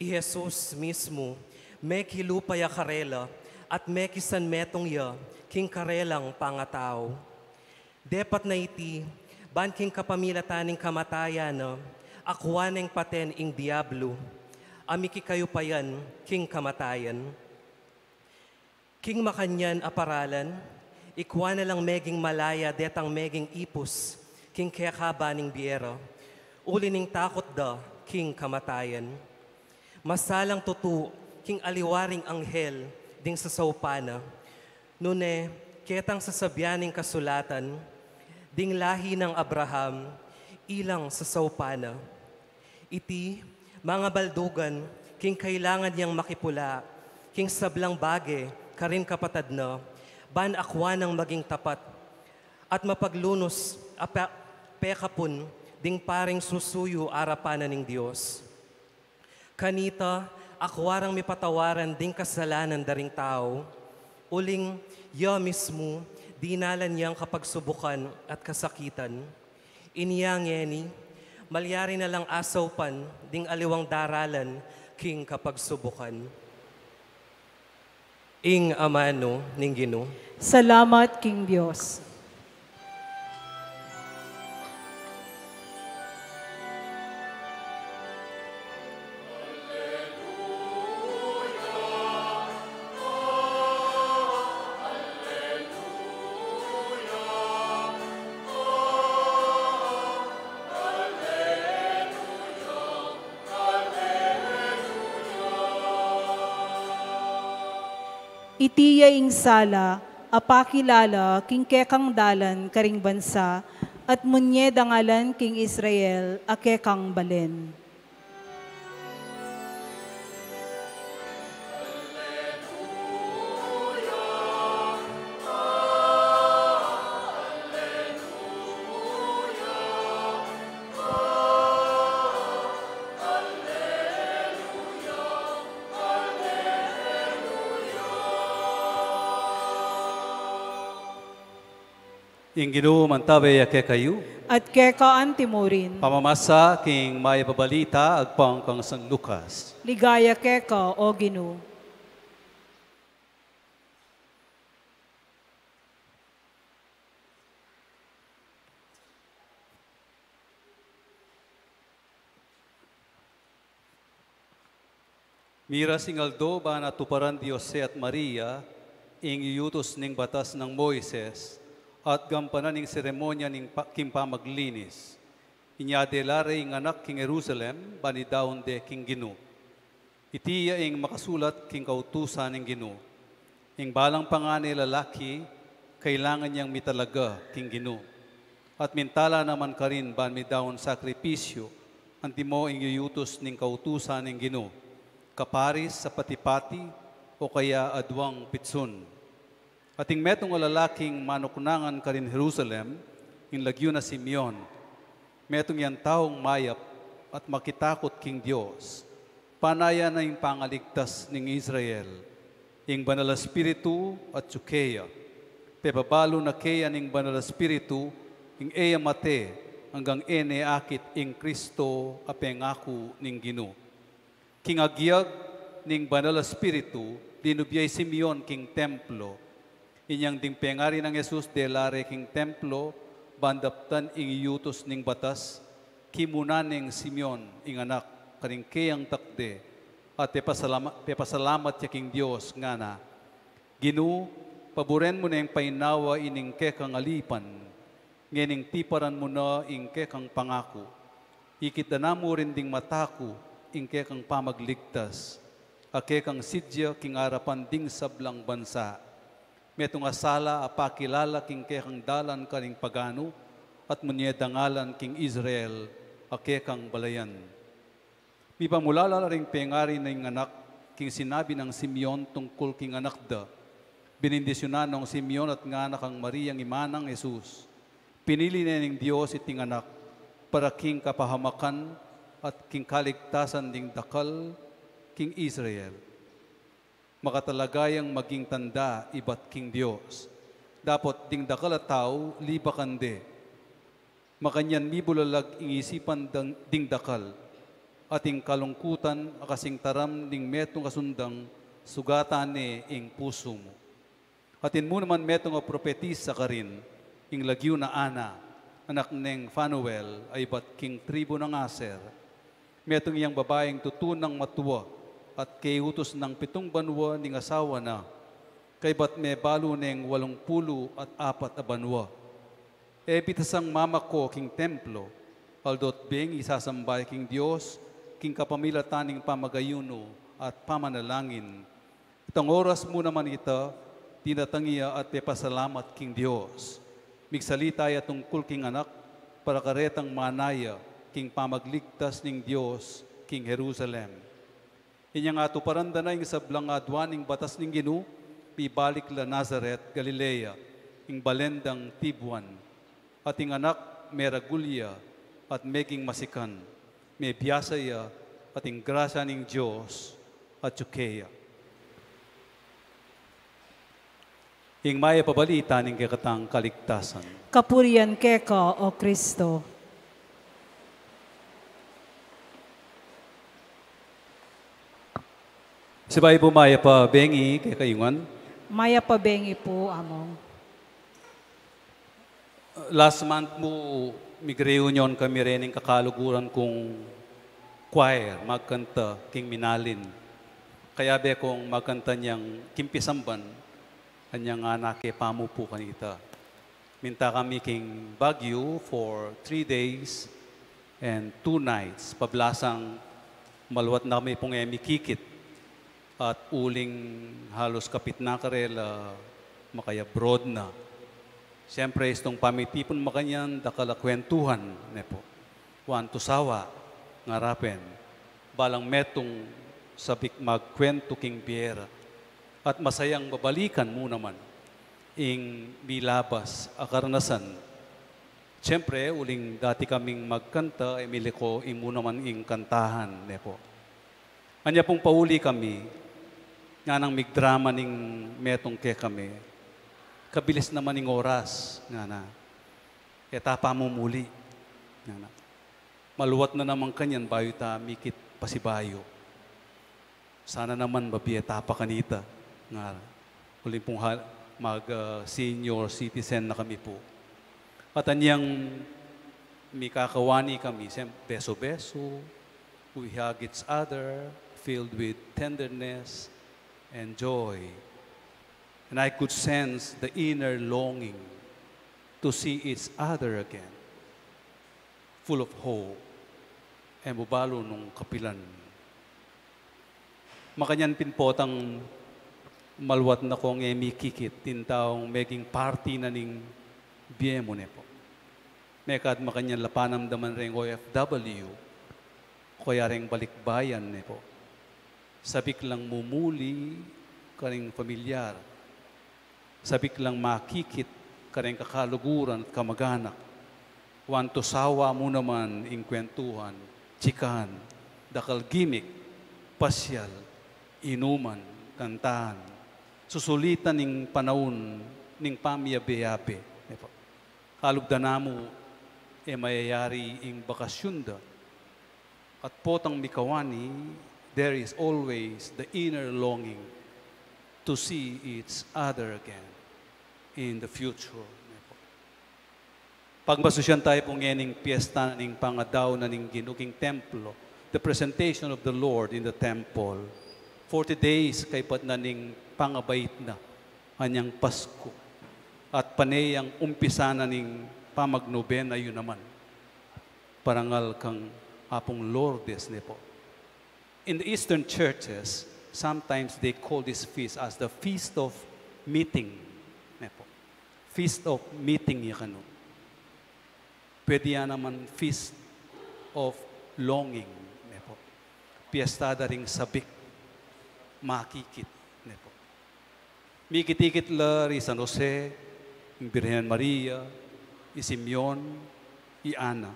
I Jesus mismu, mekilupa ya karela, at mekisanmetung ya king karelang pangatau. Depat na iti, ban king kapamilatan ning kamatayan na, akua neng paten ing Diablo, a mikikayupayan king kamatayan. King makanyan a paralan, ikua na lang meging malaya detang meging ipus king kekaba ning bie ra, uli ning takut da king kamatayan. Masalang tutu king aliwa ring anghel ding sasaupan na, nune ketang sasabian ning kasulatan, ding lahi nang Abraham, ilang sasaupan na. Iti, mangabaldugan, king kailangan yang makipula king sablang bage karing kapatad na, ban akua nang maging tapat at mapaglunus a pe-, pekapun ding paring susuyu arapan na ning Dios. Kanita, akua rang mipatawaran ding kasalanan da ring tau, uling ya mismu dinalan yang kapagsubukan at kasakitan. Inya ngeni, malyari na lang asaupan ding aliwang daralan king kapagsubukan. Ing amanu ning Ginu. Salamat king Dios. Iti ya ing sala a pakilala king kekang dalan karing bansa, at munye dangalan king Israel a kekang balen. Ing Ginu mantabe ya kekayu. At keka antimurin. Pamamasa king Mayap a Balita agpang kang San Lucas. Ligaya keka, O Ginu. Miras ing aldo ban atuparan di Jose at Maria ing yutus ning batas nang Moises at gampanan ing seremonya ning pa-, king pamaglinis. Inya dela re ing anak king Jerusalem, ban idaun de king Ginu. Iti ya ing makasulat king kautusan ning Ginu. Ing balang pangane lalaki, kailangan yang mitalaga king Ginu. At mintala naman karin ban midaun sakripisyu, antimo ing yutus ning kautusan ning Ginu, kaparis a pati-pati, o kaya aduang pitsun. At ing metung a lalaking manuknangan karin Jerusalem, ing lagyu na Simeon. Metung yang taung mayap at makitakut king Dios. Panayan na ing pangaligtas ning Israel. Ing Banal a Espiritu atyu keya. Pepabalu na keya ning Banal a Espiritu, ing e ya mate, anggang e ne akit ing Kristo a pengaku ning Ginu. King agyag ning Banal a Espiritu, linub ya i Simeon king templo. Inyang ding pengari nang Jesus dela re king templo, ban daptan ing yutus ning batas, kimuna neng Simeon ing anak karing keyang takde, at pepasalama-, pepasalamat ya king Dios, ngana, Ginu, paburen mu neng painawa ining kekang alipan, ngening tiparan mu na ing kekang pangaku. Ikit da na mu rin ding mata ku ing kekang pamagligtas, a kekang sidya king arapan ding sablang bansa. Metung a sala a pakilala king kekang dalan karing paganu, at munye dangalan king Israel a kekang balayan. Mipamulala la ring pengari ning anak king sinabi nang Simeon tungkul king anak da. Binindisyunan nong Simeon at ngana kang Mariang ima nang Jesus, pinili ne ning Dios iting anak para king kapahamakan at king kaligtasan ding dakal king Israel. Makatalaga yang maging tanda ibat king Dios. Dapot ding dakal a tau libakan de. Makanyan mibulalag ing isipan dang-, ding dakal, at ing kalungkutan a kasing taram ning metung a sundang sugatan ne ing pusu mu. Atin mu naman metung a propetisa karin, ing lagyu na Ana, anak neng Fanuel, a ibat king tribu nang Aser. Metung yang babaing tutu nang matua, at keyutus nang pitung banua ning asawa na, kaybat mebalu neng walung pulu at apat a banua. E bitasang mamako king templo, aldo't beng isasamba ya king Dios, king kapamilatan ning pamagayunu at pamanalangin. Itang oras mu naman ita, dinatang ya at pepasalamat king Dios. Migsalita ya tungkul king anak, para karetang manaya king pamagligtas ning Dios king Jerusalem. Inyang atuparan da na ing sablang adwan ning batas ning Ginu, pibalik la Nazaret, Galilea, ing balen dang tibuan. At ing anak meragul ya, at meging masikan, mebiasa ya, at ing grasya ning Dios atyu keya. Ing Mayap a Balita ning kekatang kaligtasan. Kapurian keka, O Kristo. Sibayu pu, mayap a bengi kekayu ngan. Mayap a bengi pu, Among. Last month mu, mig-reunion kami reng kakaluguran kung choir, magkanta king Minalin. Kayabe kung magkanta niyang king pisamban, anyang anak e pamupu kanita. Minta kami king Baguio for three days and two nights. Pablasang maluat na kami pung e mikikit. At uling halus kapit na karela makaya-abroad na. Siyempre, istung pamitipun makanyan, dakal a kwentuhan, ne pu. Wantu sawa, ngara pen. Balang metung sabik magkwentu king bie ra. At masayang babalikan mu naman ing milabas a karanasan. Siyempre, uling dati kaming magkanta, e miliko ing mu naman ing kantahan, ne pu. Anya pung pauli kami, nganang mig-drama ning metung kekami. Kabilis naman ing oras, ngana. E ta pamumuli, ngana. Maluat na naman kanyan bayu ta mikit pasibayu. Sana naman mabie ta pa kanita, ngara. Uling pung ha-, mag, ah, senior citizen na kami pu. At anyang mikakawani kami, siyem-, beso-beso, we hug each other, filled with tenderness and joy. And I could sense the inner longing to see each other again, full of hope. E mu balu nung kapilan. Makanyan pin potang maluat na kung e mikikit ing taung meging parti na ning bie mu, ne pu. Mekad makanyan la panamdaman reng O F W, o kaya reng balikbayan, ne pu. Sabik lang mumuli karing familiar. Sabik lang makikit kareng kakaluguran at kamaganak. Wantu sawa mu naman ing kwentuhan, chikan, dakal gimik, pasyal, inuman, kantahan. Susulitan ing panaun ning pamiyabe-yabe. Kalugdan na mu, e mayayari ing bakasyun da. At potang mikawani, there is always the inner longing to see each other again in the future. Pagmasusyan tayu pu ngening piyesta ning pangadaun na ning Ginu king templo, the presentation of the Lord in the temple. Forty days kaybat na ning pangabait na anyang Pasku. At pane yang umpisa na ning pamagnobena yu naman. Parangal kang Apung Lourdes, ne pu. In the Eastern churches, sometimes they call this feast as the Feast of Meeting, ne pu. Feast of Meeting ya kanu. Pwede ya naman Feast of Longing, ne pu. Piyesta da ring sabik makikit, ne pu. Mikit-ikit la ri San Jose, ing Birhen Maria, i Simeon, i Ana,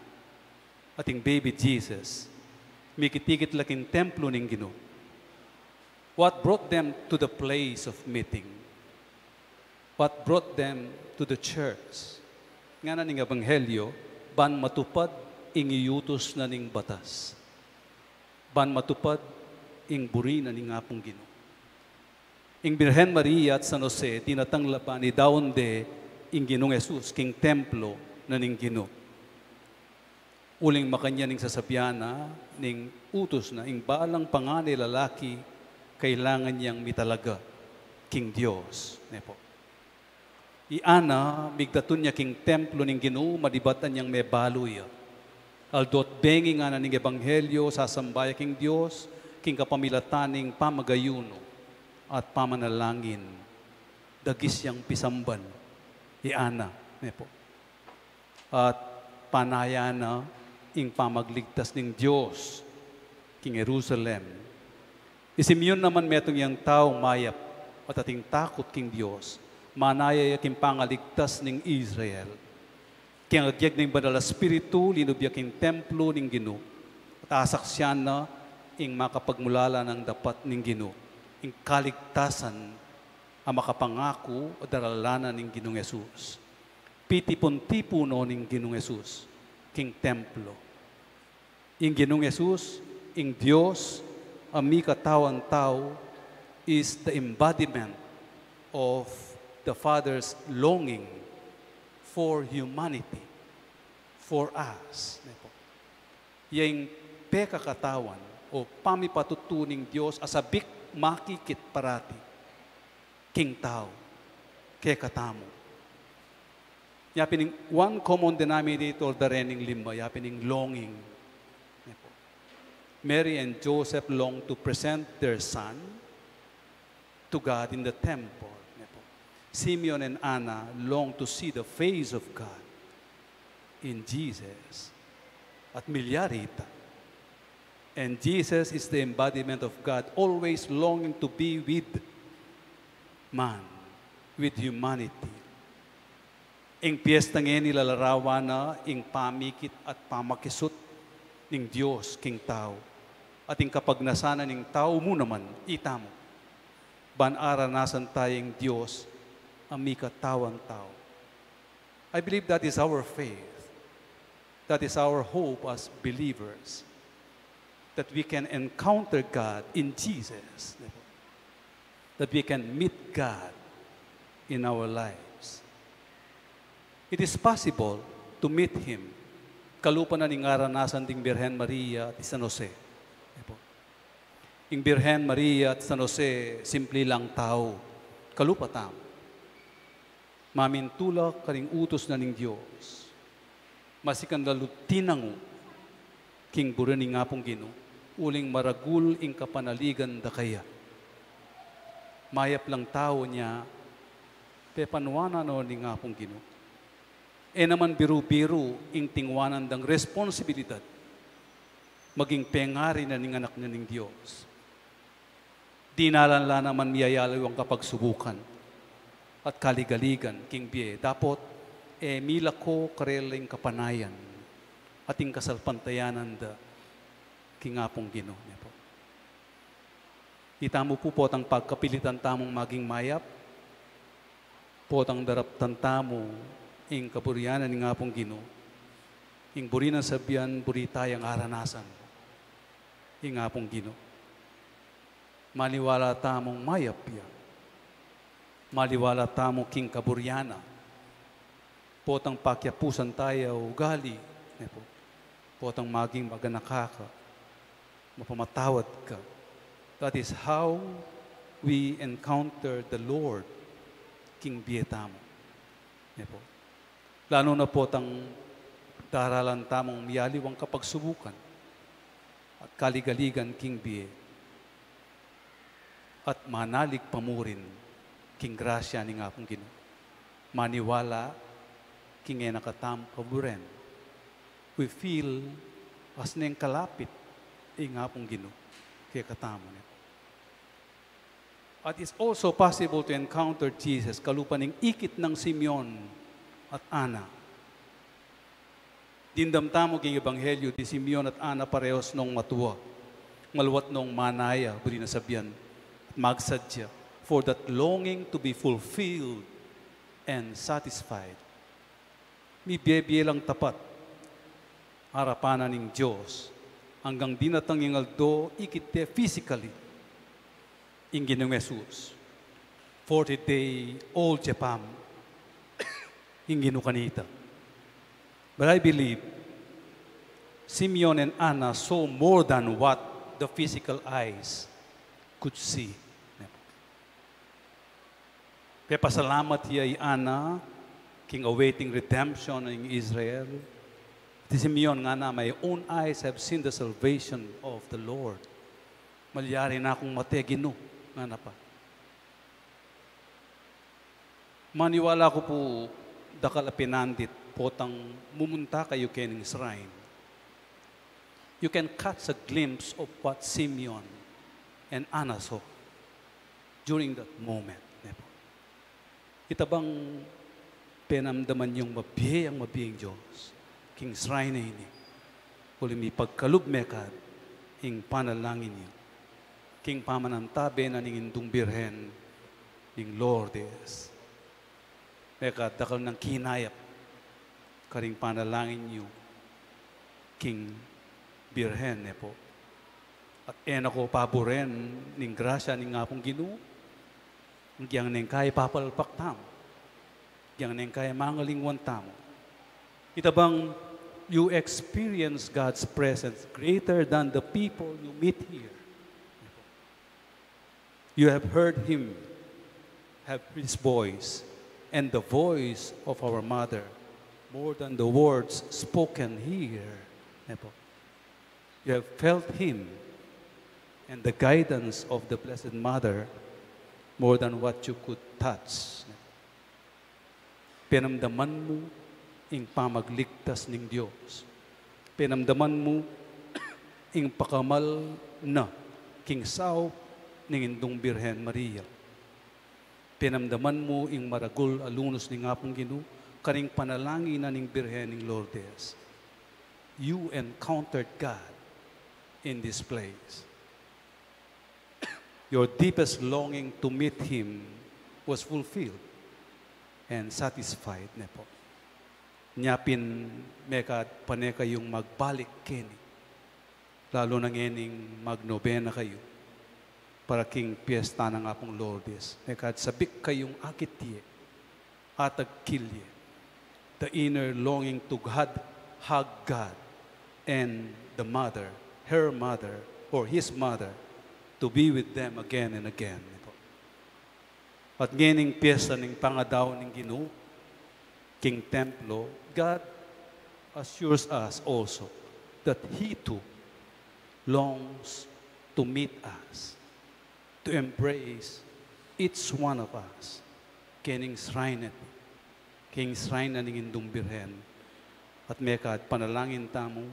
at ing baby Jesus. Mikit-ikit la king templo ning Ginu. What brought them to the place of meeting? What brought them to the church? Ngana ning Ebanghelyo, ban matupad ing iyutus na ning batas. Ban matupad ing buri na ning Apung Ginu. Ing Birhen Maria at San Jose, dinatang la ban idaun de ing Ginung Jesus king templo na ning Ginu. Uling makanyan ing sasabian na ning utus na, ing balang panganay lalaki kailangan yang mitalaga king Dios, ne pu. I Ana, migdatun ya king templo ning Ginu, malibat anyang mebalu ya. Aldo't bengi ngana ning Ebanghelyo, sasamba ya king Dios king kapamilatan ning pamagayunu at pamanalangin. Dagis yang pisamban i Ana, ne pu. At panayan na ing pamagligtas ning Dios king Jerusalem. I Simeon naman metung yang taung mayap at ating takut king Dios, manaya ya king pangaligtas ning Israel. King agyag ning Banal a Espiritu, linub ya king templo ning Ginu, at asaksian na ing makapagmulala nang dapat ning Ginu, ing kaligtasan a makapangaku a daralanan ning Ginung Jesus. Pitipun-tipun no ning Ginung Jesus king templo. Ing Ginung Jesus, ing Dios a mikatawan tau, is the embodiment of the Father's longing for humanity, for us. Ne po? Yang pekakatawan o pamipatutu ning Dios a sabik makikit parati king tau, kekatamu. Ya pin ing one common denominator da ring lima, ya pin ing longing. Ne po? Mary and Joseph long to present their son to God in the temple. Ne po? Simeon and Anna long to see the face of God in Jesus. At milyari ita. And Jesus is the embodiment of God, always longing to be with man, with humanity. Ing piyesta ngeni lalarawan na ing pamikit at pamakisut ning Dios king tau, at ing kapagnasan na ning tau mu naman, itamu. Ban aranasan taya ing Dios a mikatawan tau. I believe that is our faith. That is our hope as believers. That we can encounter God in Jesus. That we can meet God in our lives. It is possible to meet Him. Kalupa na ning aranasan ding Birhen Maria at San Jose. Ing Birhen Maria at San Jose, simple lang tau. Kalupa tamu. Mamintulak karing utus na ning Dios. Masikan la lu'ng tinangu king buri ning Apung Ginu, uling maragul ing kapanaligan da kaya. Mayap lang tau nya, pepanuanan no ning Apung Ginu. E naman biru-biru ing tinguanan dang responsibilidad maging pengari na ning anak na ning Dios. Dinalan la naman miyayaliwang kapagsubukan at kaligaligan king bie, dapot e milako karela ing kapanayan at ing kasalpantayanan da king Apung Ginu. Ne po? Itamu pu, potang pagkapilitan tamung maging mayap, potang daraptan tamu ing kaburian ning Apung Ginu, ing buri nang sabian, buri tayang aranasan ing Apung Ginu. Maniwala tamung mayap ya. Maniwala tamu king kaburian na. Potang pakiapusan taya ugali, ne po? Potang maging maganaka ka, mapamatawad ka. That is how we encounter the Lord king bie tamu. Ne po? Lalo na potang daralan tamung miyaliwang kapagsubukan at kaligaligan king bie, at manalig pa murin king grasya ning Apung Ginu. Maniwala king e na katamung paburen. We feel as neng kalapit ing Apung Ginu kekatamu, ne. At it's also possible to encounter Jesus kalupa ning ikit nang Simeon at Ana. Dimdam tamu king Ebanghelyo, di Simeon at Ana parehos nong matua, maluat nong manaya, buri nang sabian, at magsadya, for that longing to be fulfilled and satisfied. Mibie-bie lang tapat arapan na ning Dios anggang dinatang ing aldo ikit de physically ing Ginung Jesus. Forty day old ya pa ing Ginu kanita. But I believe Simeon and Anna saw more than what the physical eyes could see. Pepasalamat ya i Ana king awaiting redemption ning Israel. Di Simeon ngana, "My own eyes have seen the salvation of the Lord." Malyari na kung mate Ginu, ngana pa. Maniwala ku pu dakal a pinandit potang mumunta kayu keng shrine. You can catch a glimpse of what Simeon and Anna saw during that moment, ne po. Ita bang penamdaman yung mabie, ang mabie ning Dios king shrine ini, uli mipagkalub mekad ing panalangin yu king pamanantabe na ning Indung Birhen ning Lourdes. Mekad dakal nang kinayap karing panalangin yu king Birhen, ne po. At e na ko paburen ning grasya ning Apung Ginu, agyang neng kaya papalpak tamu, agyang neng kaya mangalingwan tamu. Ita bang you experience God's presence greater than the people you meet here? You have heard him, have his voice, and the voice of our mother, more than the words spoken here. Ne po? You have felt him and the guidance of the Blessed Mother more than what you could touch. Penamdaman mu ing pamagligtas ning Dios. Penamdaman mu ing pakamal na king saup ning Indung Birhen Maria. Penamdaman mu ing maragul a lunus ning Apung Ginu karing panalangin na ning Birhen ning Lourdes. You encountered God in this place. Your deepest longing to meet Him was fulfilled and satisfied, ne po. Nya pin mekad pane kayung magbalik keni, lalu na ngening magnobena kayu para king piesta nang Apung Lourdes. Mekad sabik kayung akit ye, atagkil ye, the inner longing to God, hug God, and the mother, her mother, or his mother, to be with them again and again. At ngening piesta ning pangadaun ning Ginu king templo, God assures us also that He too longs to meet us, to embrace each one of us, kening shrine, king shrine na ning Indung Birhen, at mekad panalangin tamu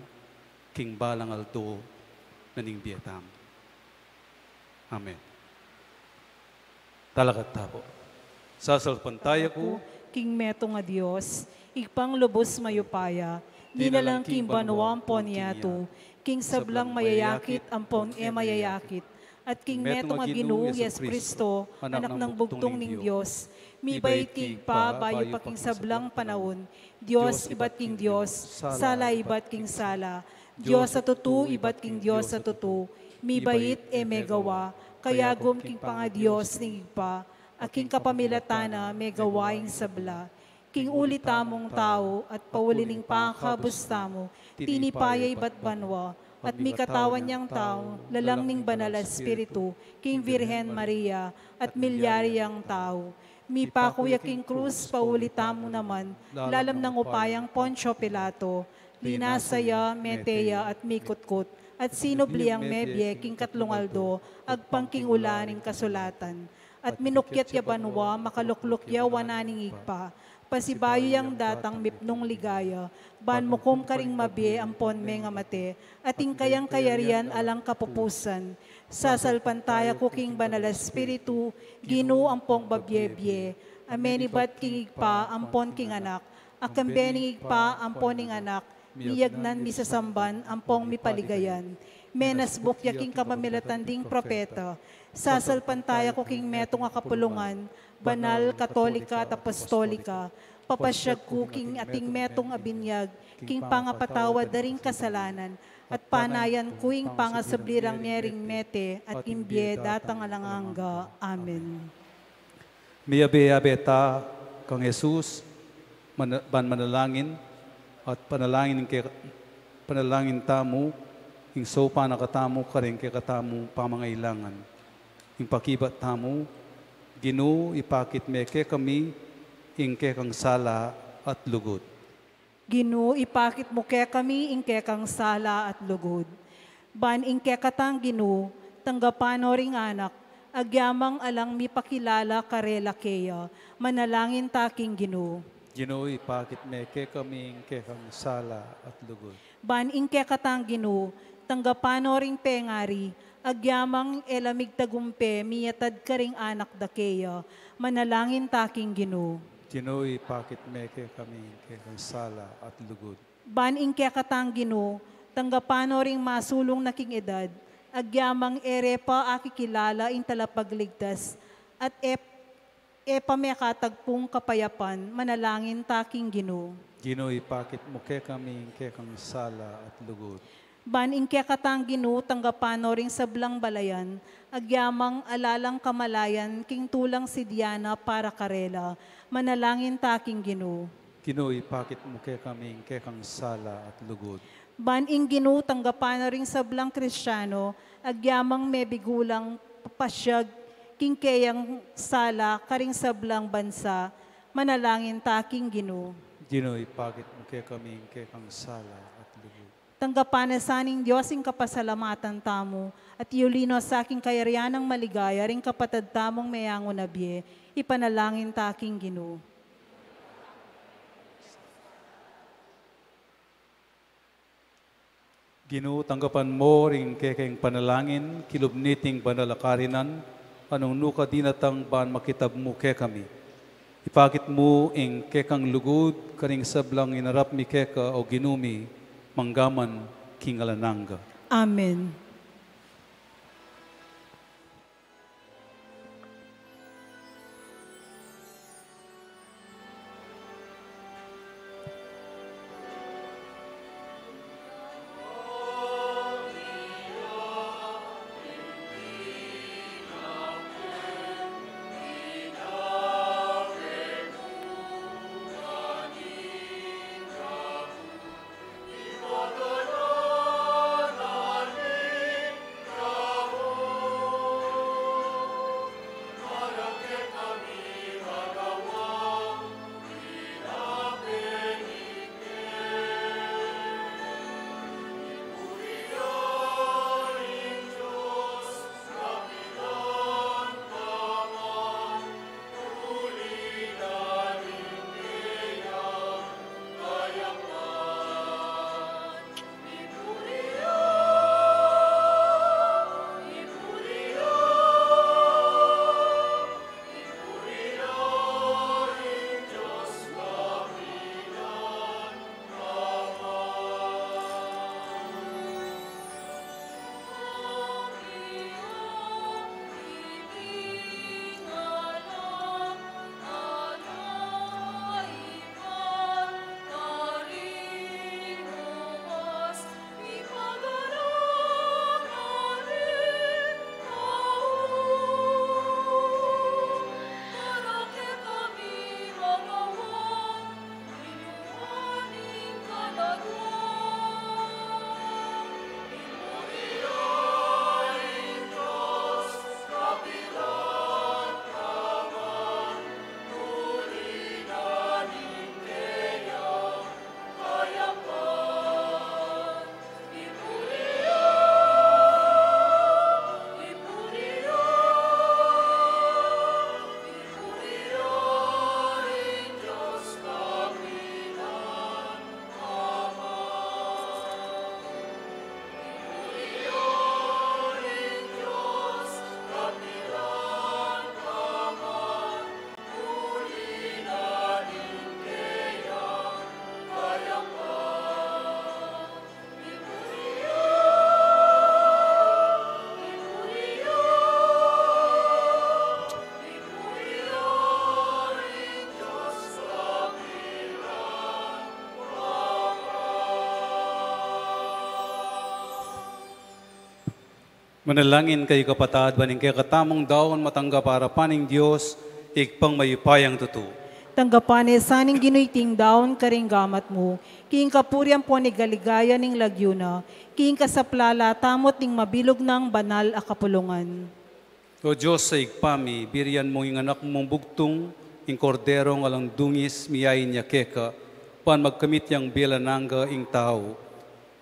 king balang aldo na ning bie tamu. Amen. Talakad ta pu. Sasalpantaya ku king metung a Dios, Ibpang lubus mayupaya, dinalan king banua ampon yatu, king sablang mayayakit ampon e mayayakit, at king metung a Ginu Jesukristo, Anak nang bugtung ning Dios, mibait king Ibpa bayu pa king sablang panaun, Dios ibat king Dios, sala ibat king sala, Dios a tutu ibat king Dios a tutu, mibait e megawa, kayagum king pangadios ning Ibpa, a king kapamilatan na megawa ing sabla. King uli tamung tau at pauli ning pangakabus tamu, tinipa ya ibat banua, at mikatawan yang tau lalang ning Banal a Espiritu, king Virgen Maria, at milyari yang tau. Mipaku ya king krus pauli tamu naman, lalam nang upayang Poncio Pilato. Linasa ya, mete ya, at mikutkut, at sinubli yang mebie king katlung aldo, agpang king ula ning kasulatan. At minukyat ya banua, makalukluk ya wanan ning Ibpa. Pasibayu yang datang mipnung ligaya, ban mukum karing mabie ampon mengamate, at ing kayang kayarian alang kapupusan. Sasalpantaya ku king Banal a Espiritu, Ginu ampong babie-bie, a menibat king Ibpa ampon king Anak, a kambe ning Ibpa ampon ning Anak, miyagnan, misasamban, ampong mipaligayan. Menasbuk ya king kapamilatan ding propeta. Sasalpantaya ku king metung a kapulungan, banal, katolika, at apostolika. Papasyag ku king ating metung a binyag, king pangapatawad da ring kasalanan, at panayan ku ing pangasubli rang mie ring mete, at king bie datang alang angga. Amen. Miyabe-yabe ta kang Jesus, mana-, ban manalangin, at panalangin ke, panalangin tamu, ing saupan na katamu, karing kekatamung pamangailangan. Ing pakibat tamu, Ginu, ipakit me kekami, ing kekang sala at lugud. Ginu, ipakit mu kekami ing kekang sala at lugud. Ban ing kekatang Ginu, tanggapan no ring anak, agyamang alang mipakilala karela keya, manalangin ta king Ginu. Ginu, ipakit me kekami ing kekang sala at lugud. Ban ing kekatang Ginu, tanggapan no ring pengari, agyamang e la migtagumpe miyatad karing anak da keya, manalangin ta king Ginu. Ginu, ipakit me kekami ing kekang sala at lugud. Ban ing kekatang Ginu, tanggapan no ring masulung na king edad, agyamang e re pa akikilala ing Talapagligtas, at e, e pa mekatagpung kapayapan, manalangin ta king Ginu. Ginu, ipakit mu kekami ing kekang sala at lugud. Ban ing kekatang Ginu tanggapan no ring sablang balayan, agyamang alalang kamalayan king tulang si Diana para karela, manalangin ta king Ginu. Ginu, ipakit mu kekami ing kekang sala at lugud. Ban ing Ginu tanggapan no ring sablang Kristiano, agyamang mebigulang papasyag king keyang sala karing sablang bansa, manalangin ta king Ginu. Ginu, ipakit mu kekami ing kekang sala at lugud. Tanggapan na sa ning Dios ing kapasalamatan tamu, at iuli no sa king kayarian nang maligaya ring kapatad tamung meyangu na bie, ipanalangin ta king Ginu. Ginu, tanggapan mo ring kekeng panalangin, kilub niting banal a karinan, a nung nuka dinatang ban makitab mu kekami. Ipakit mu ing kekang lugud karing sablang inarap mi keka, o Ginu mi, manggaman king alang angga. Amen. Manalangin kayu, kapatad, ban ing kekatamung daun matanggap king arapan ning Dios, Ibpang mayupayang tutu. Tanggapan ne sa ning Ginu iting daun karing gamat mu, king kapurian ampon king kaligayan ning lagyu na, king kasaplalan tamu at ning mabilug nang banal a kapulungan. O Dios a Ibpa mi, birian mu ing Anak mung bugtung, ing Korderong alang dungis, miyain ya keka, ban magkamit yang bie alang angga ing tau.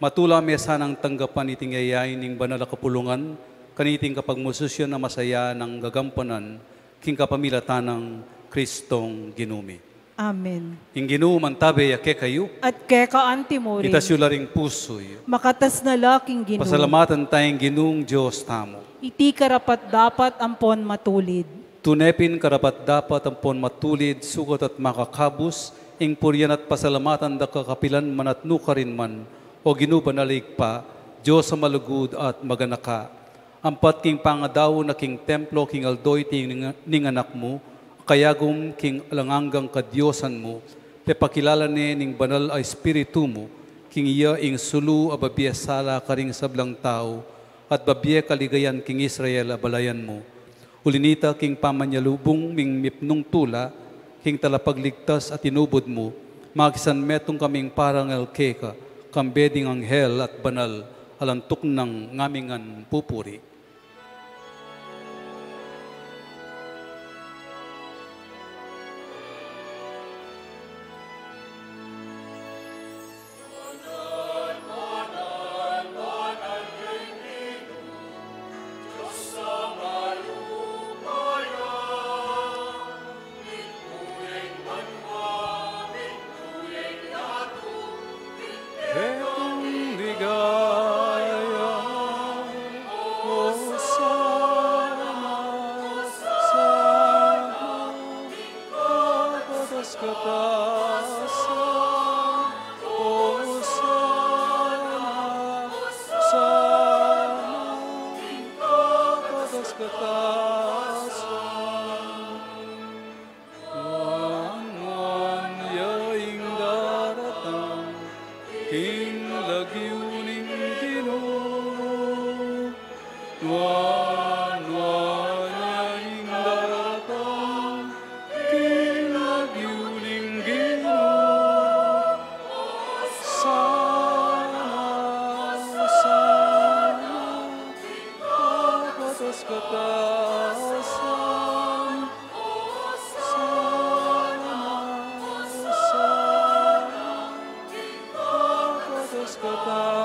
Matula me sanang tanggapan iting yayain ning banal a kapulungan, kaniting kapagmususian a masaya nang gagampanan, king kapamilatan nang Kristong Ginu mi. Amen. Ing Ginu mantabe ya kekayu. At keka antimurin. Itas yu la ring pusu yu. Makatas na la king Ginu. Pasalamatan taya ing Ginung Dios tamu. Iti karapat-dapat ampon matulid. Tune pin karapat-dapat ampon matulid, sukat at makakabus, ing purian at pasalamatan da ka kapilan man at nukarin man, O Ginu, banal a Ibpa, Dios a malugud at maganaka. Ampat king pangadaun na king templo king aldo iti ning, ning Anak mu, kayagum king alang anggang kadiosan mu, pepakilala ne ning banal a Espiritu mu, King iya ing sulu a babie sala karing sablang tau, at babie kaligayan king Israel a balayan mu. Uli nita king pamanyalubung ming mipnung tula, king talapagligtas a tinubud mu, makisanmetung kaming parangal keka, kambe ding anghel at banal, alang tuknang ngamingan pupuri. Ing ligaya, Hosana, Hosana, ing kapataskatasan, Hosana, Hosana, ing kapataskatasan. Nuan, nuan ya ing daratang king lagyu ning Ginu. Nuan, nuan ya ing daratang king lagyu ning Ginu. Hosana, Hosana, kapataskatasan. Hosana, Hosana, kapataskatasan.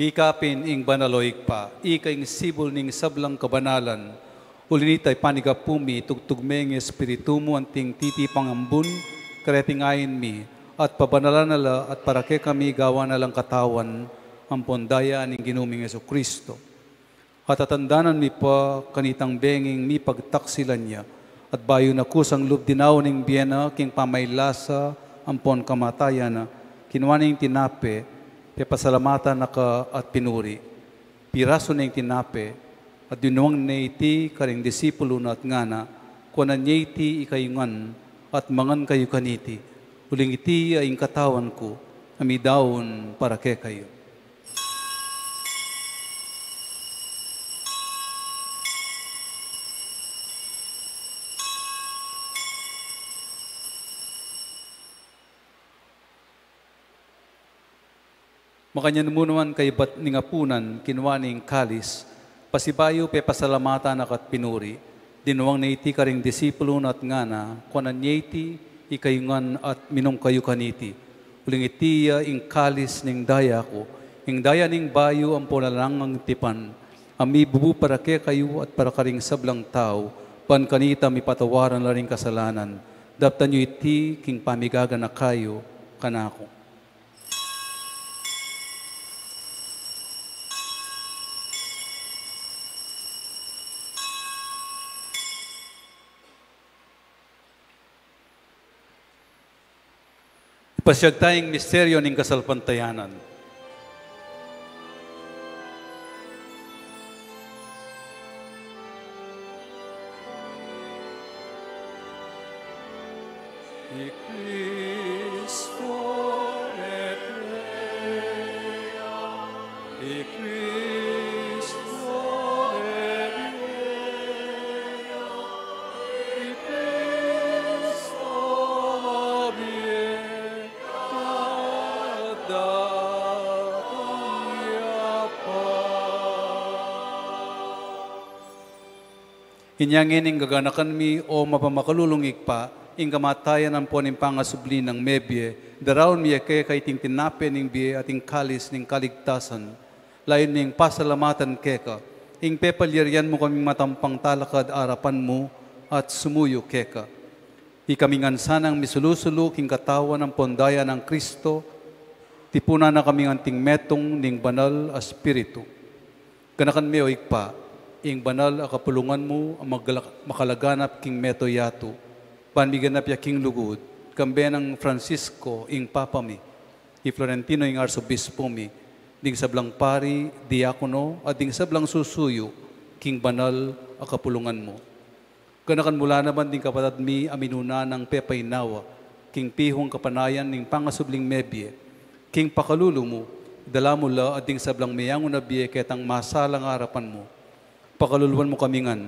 Ika pin ing banal, o Ibpa, ika ing sibul ning sablang kabanalan. Uli nita, ipanyawad mi, tugtug me ing Espiritu mu anting titipang ambun kareting ain mi, at pabanalan na la at para kekami gawan na lang katawan ampon daya ning Ginu ming Jesucristo. At tatandanan mi pa kanitang benging mipagtaksilan ya, at bayu na kusang lub dinaun ing bie na king pamaylasa ampon kamatayan na, kinua ne ing tinape, pepasalamatan na ka at pinuri. Pirasu ne ing tinape, at dinuang ne iti karing disipulu na at ngana, kuanan ye iti ikayu ngan, at mangan kayu kaniti, uling iti ya ing katawan ku, a midaun para kekayu. Makanyan mu naman kaybat ning apunan, kinua ne ing kalis, pasibayu pepasalamatan na ka at pinuri, dinuang ne iti karing disipulu na at ngana, kuanan ye iti ikayu ngan at minum kayu kaniti, uling iti ya ing kalis ning daya ku, ing daya ning bayu ampon alang anggang tipan, a mibubu para kekayu at para karing sablang tau, ban kanita mipatawaran la ring kasalanan. Daptan yu iti king pamigaganaka yu kanaku. Ipasiag taya ing misteryu ning kasalpantayanan. I Cristo e pia, i Cristo e pia, i Cristo e pia. Inya ngeni gaganakan mi, o mapamakalulung Ibpa, ing kamatayan ampon ing pangasubli nang mebie, daraun mi ya keka iting tinape ning bie at ing kalis ning kaligtasan, layun ming pasalamatan keka, ing pepalyarian mu kaming matampang talakad arapan mu at sumuyu keka. Ikami ngan sanang misulu-sulu king katawan ampon daya nang Cristo, tipunan na kaming anting metung ning Banal a Espiritu. Ganakan me, o Ibpa, ing banal a kapulungan mu a magla-, makalaganap king mabilug a yatu, ban miganap ya king lugud, kambe nang Francisco ing Papa mi, i Florentino ing Arsobispo mi, ding sablang pari, diakono, at ding sablang susuyu king banal a kapulungan mu. Ganakan mu la naman ding kapatad mi a minuna nang pepainawa king pihung kapanayan ning pangasubling mebie. King pakalulu mu, idala mu la at ding sablang meangu na bie ketang masalang arapan mu. Pakaluluan mu kami ngan,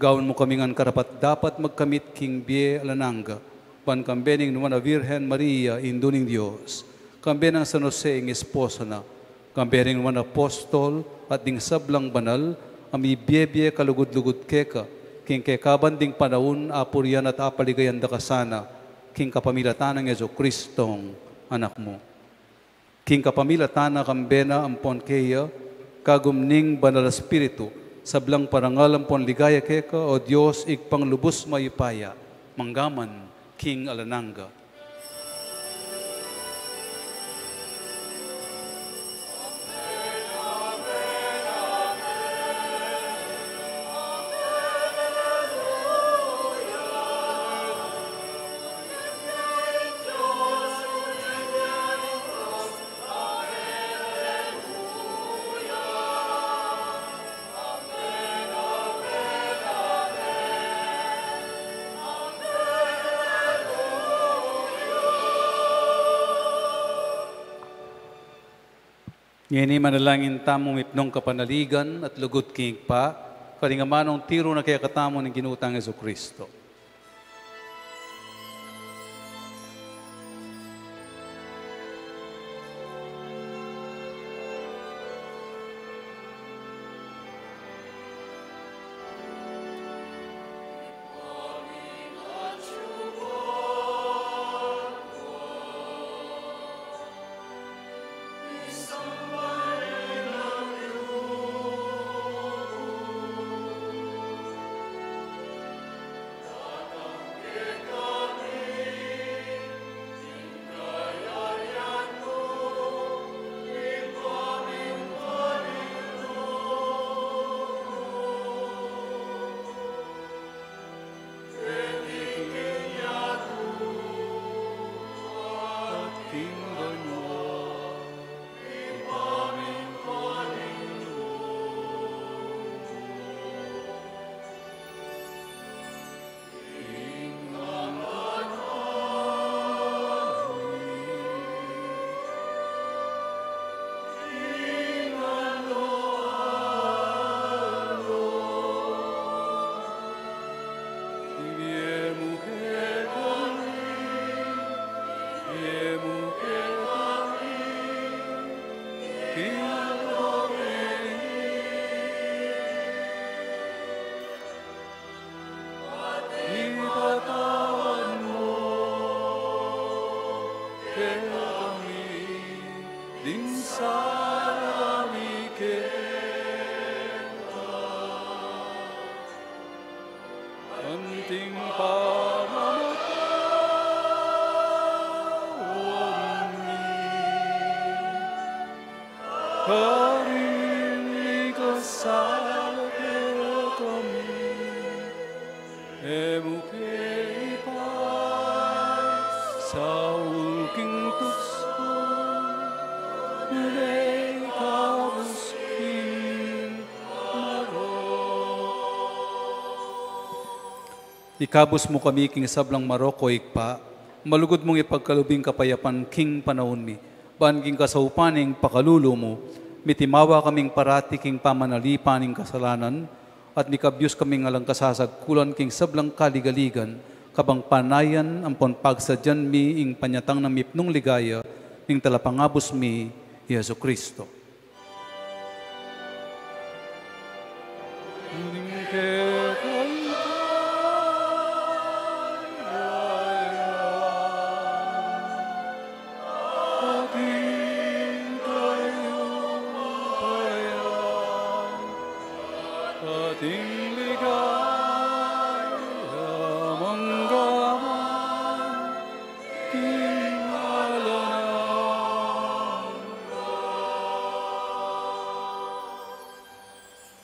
gawan mu kami ngan karapat-dapat magkamit king bie alang angga, ban kambe ning Nuan a Virgen Maria, Indu ning Dios, kambe nang San Jose ing esposo na, kambe ring nuan a apostol, at ding sablang banal a mibie-bie kalugud-lugud keka, king kekaban ding panaun apurian at apaligayan da ka sana, king kapamilatan nang Jesucristong Anak mu. King kapamilatan na, kambe na, ampon keya, kagum ning Banal a Espiritu, sablang parangal ampon ligaya keka, o Dios, Ibpang lubus mayupaya, mangga man king alang angga. Ngeni manalangin tamu mipnung kapanaligan at lugud king Ibpa, karing amanung tiru na kekatamu ning Ginu tang Jesucristo. Ipatawad mu kekami ding sala mi keka, anting pamamatawad mi karing mikasala kekami, e mu ke ipaisaul king tuksu, nune ikabus king marok. Ikabus mu kami king sablang marok, o Ibpa, malugud mung ipagkalub ing kapayapan king panaun mi, ban king kasaupan ning pakalulu mu, mitimawa kaming parati king pamanalipan ning kasalanan, at mikabyus kaming alang kasasagkulan king sablang kaligaligan, kabang panayan ampon pagsadyan mi ing panyatang nang mipnung ligaya ning Talapangabus mi, Jesucristo.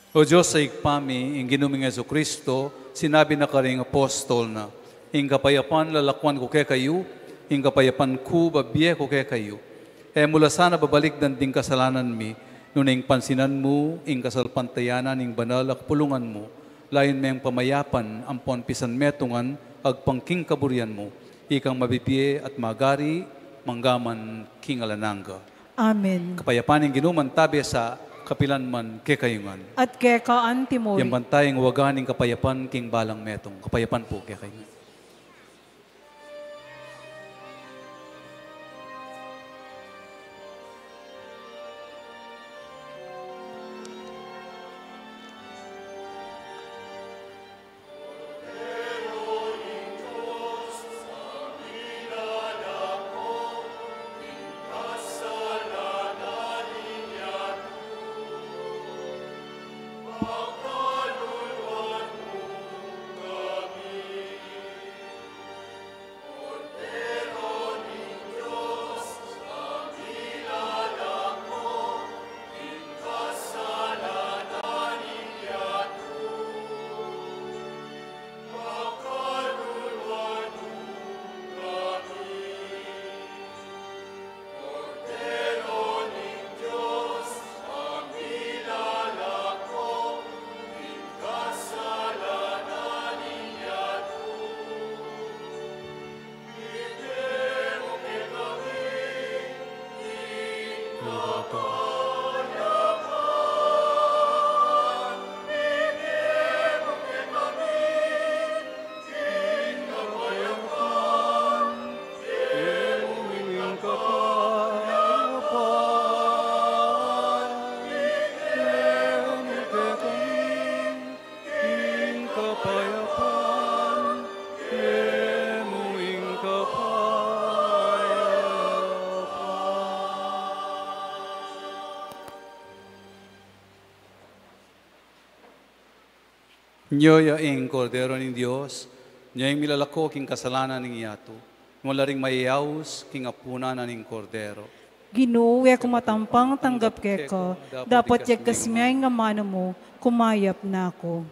O Dios a Ibpa mi, ing Ginu ming Jesucristo, sinabi na karing apostol na, ing kapayapan lalakwan ku kekayu, ing kapayapan ku babie ku kekayu. E mu la sana babalikdan ding kasalanan mi, nune ing pansinan mu ing kasalpantayanan ning banal a kapulungan mu, layun meng pamayapan ampon pisanmetungan agpang king kaburian mu, ikang mabibie at magari manggaman king alang angga. Amen. Kapayapan ning Ginu mantabe sa kapilan man kekayu ngan. At keka anti mu rin. Yan bantay ing waga ning kapayapan king balang metung. Kapayapan pu kekayu ngan. Nyo ya ing Kordero ning Dios, nyo ing milalako king kasalanan ning yatu, nyo la ring mayayaus king apunan na ning Kordero. Ginu, e ku matampang tanggap keka, dapot yagkas me ing amanu mu, kumayap na ku.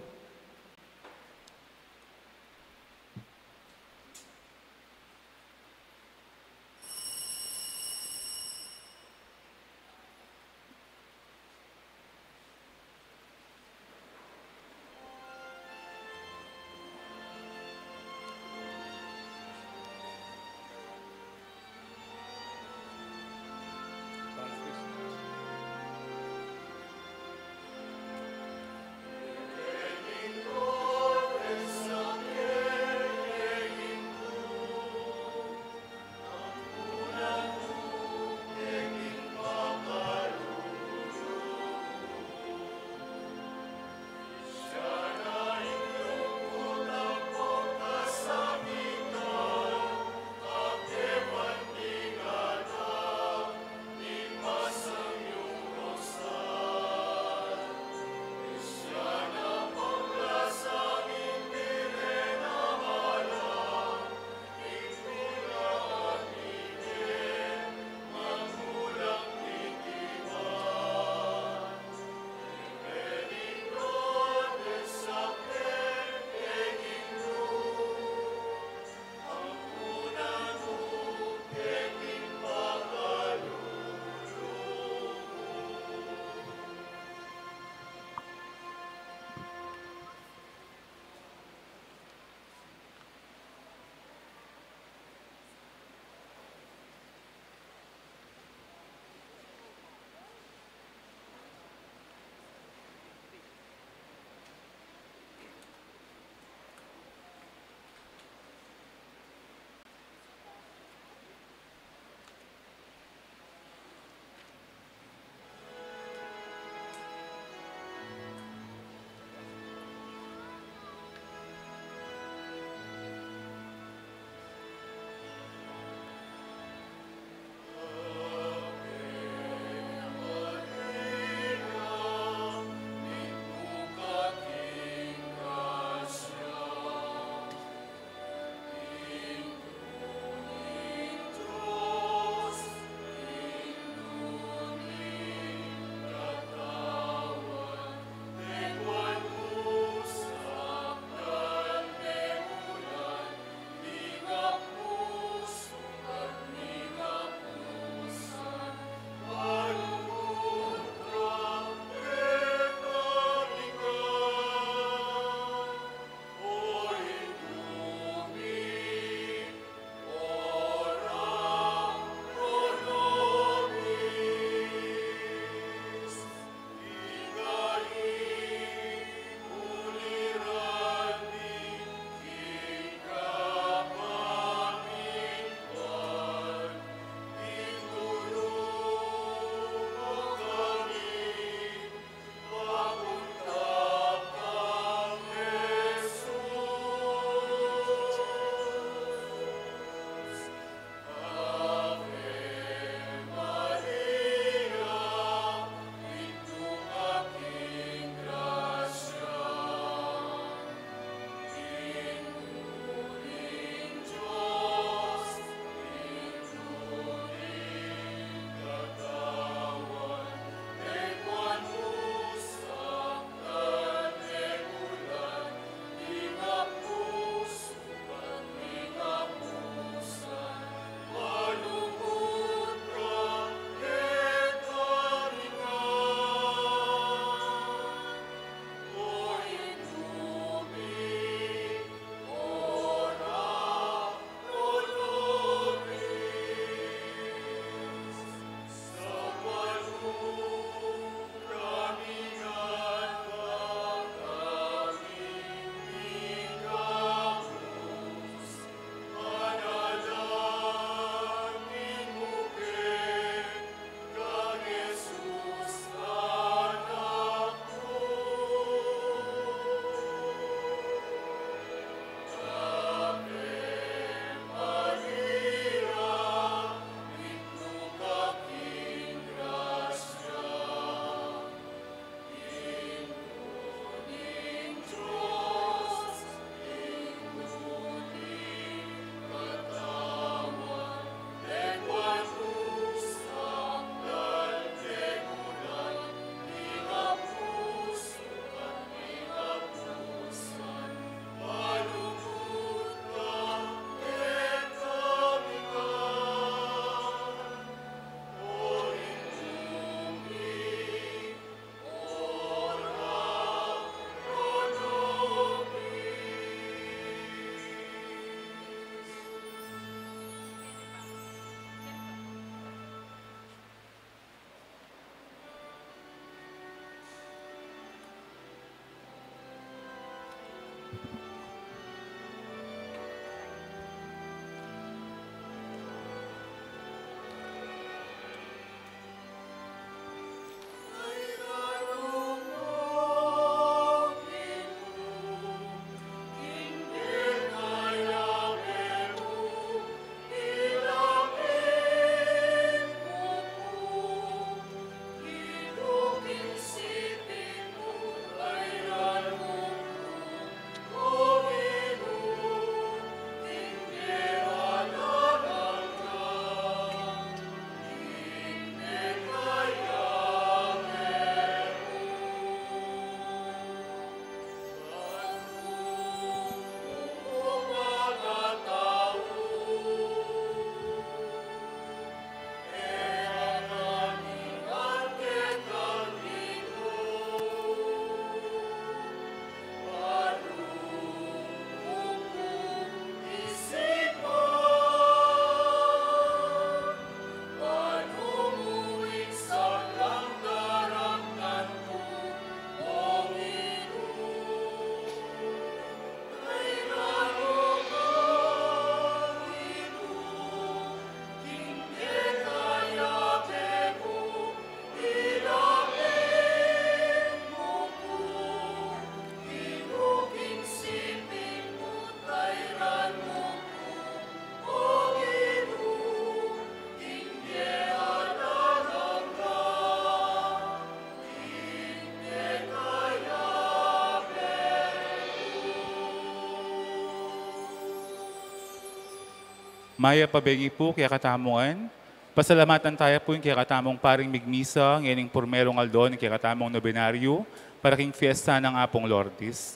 Mayap a bengi pu kekatamu ngan. Pasalamatan taya pu ing kekatamung paring migmisa ngening purmerung aldo ning kekatamung nobenaryo para king fiesta nang Apung Lourdes.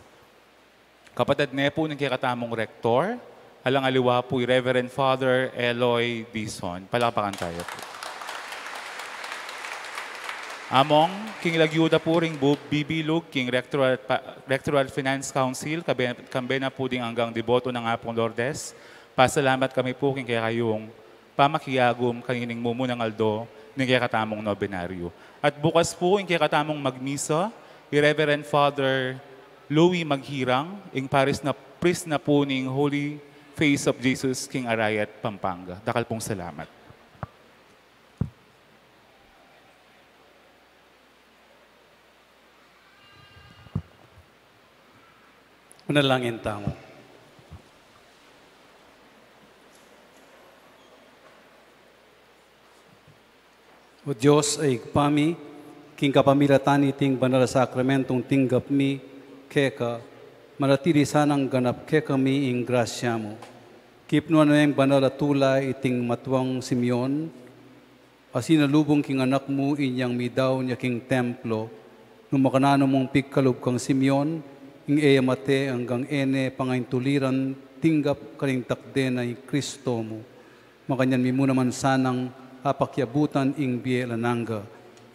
Kapatad ne pu ning kekatamung rektor, alang aliwa pu i Reverend Father Eloy Dizon. Palakpakan taya pu. Among, king lagyu da pu ring bu-, bibilug king Rectoral pa-, Rectoral Finance Council, kabe-, kambe na pu ding anggang deboto nang Apung Lourdes, pasalamat kami pu king kekayung pamakiagum kanining mumunang aldo ning kekatamung nobenaryo. At bukas pu ing kekatamung magmisa, i Reverend Father Louis Maghirang, ing parish na, priest na pu ning Holy Face of Jesus king Arayat, Pampanga. Dakal pung salamat. Manalangin tamu. O Dios a Ibpa mi, king kapamilatan niting banal a sakramentong tinggap mi keka, manatili sanang ganap kekami ing grasya mu. Kipnuan meng banal a tula iting matuang Simeon, a sinalubung king anak mu inyang midaun ya king templo, nung makananu mung pigkalub kang Simeon, ing e ya mate anggang e ne pangaintuliran tinggap karing takde nang Kristo mu. Makanyan mi mu naman sanang apakiabutan ing bie alang angga.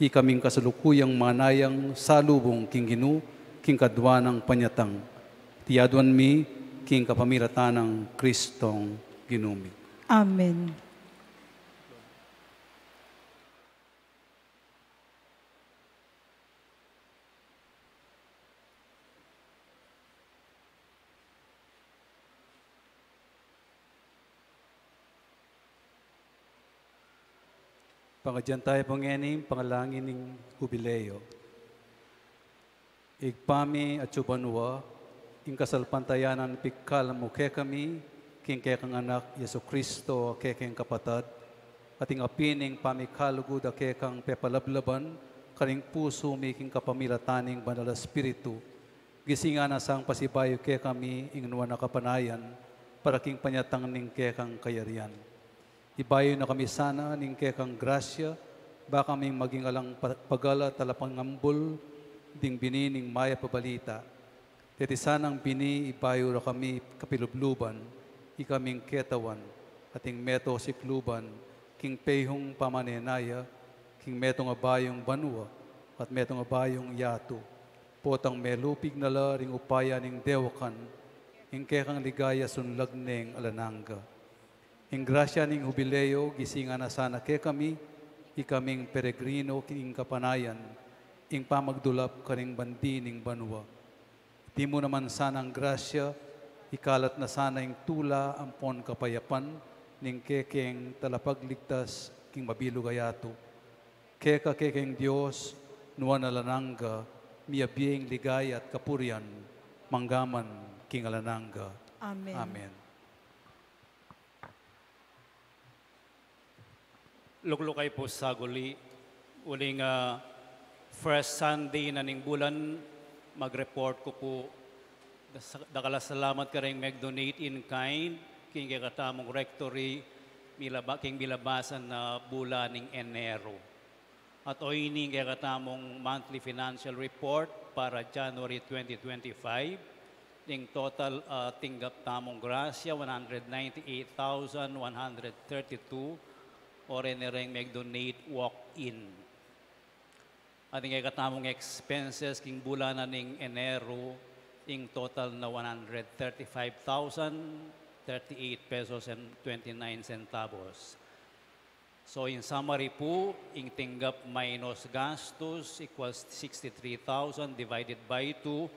Ikaming kasalukuyang manayang salubung king Ginu, king kadua nang panyatang. Iti aduan mi, king kapamilatan nang Kristong Ginu mi. Amen. Pangadyan tayu pu ngeni ing panalangin ning Hubileo. Ibpa mi, atsu ka banua, ing kasalpantayanan pigkalub mu kekami, king kekang Anak, Jesucristo, a kekeng kapatad, at ing api ning pamikalugud a kekang pepalablaban, karing pusu mi king kapamilatan ning Banal a Espiritu, gisingan na sang pasibayu kekami ing nuan a kapanayan, para king panyatang ning kekang kayarian. Ibayu na kami sana ning kekang grasya, ba kaming maging alang pa-, pagal a talapangambul ding bini ning mayap a balita. Deti sanang bini ibayu ra kami kapilubluban, ikaming ketawan, at ing meto sikluban, king peyhung pamanenaya, king metung a bayung banua, at metung a bayung yatu. Potang melupig na la ring upaya ning dewakan, ing kekang ligaya sunlag neng alang angga. Ing grasya ning Hubileo, gisingan na sana kekami, ikaming peregrino king kapanayan, ing pamagdulap karing bandi ning banua. Iti mu naman sanang grasya, ikalat na sana ing tula ampon kapayapan ning kekeng talapagligtas king mabilug a yatu. Keka kekeng Dios, nuan alang angga, miyabie ing ligaya at kapurian, manggaman king alang angga. Amen. Amen. Luklukay pu saguli, uling, ah, first Sunday na ning bulan, mag-report ku pu, da-, dakal a salamat kareng mag-donate in kind, king kekatamung rectory, milaba-, king milabasan na bulan ning Enero. At o ini ing kekatamung monthly financial report para January twenty twenty-five, ing total, ah, tinggap tamung grasya, one hundred ninety-eight thousand one hundred thirty-two, o reni reng mag-donate walk-in. At ing kekatamung expenses king bulan na ning Enero, ing total na one hundred thirty-five thousand thirty-eight pesos and twenty-nine centavos. So, in summary pu, ing tinggap minus gastus equals sixty-three thousand divided by two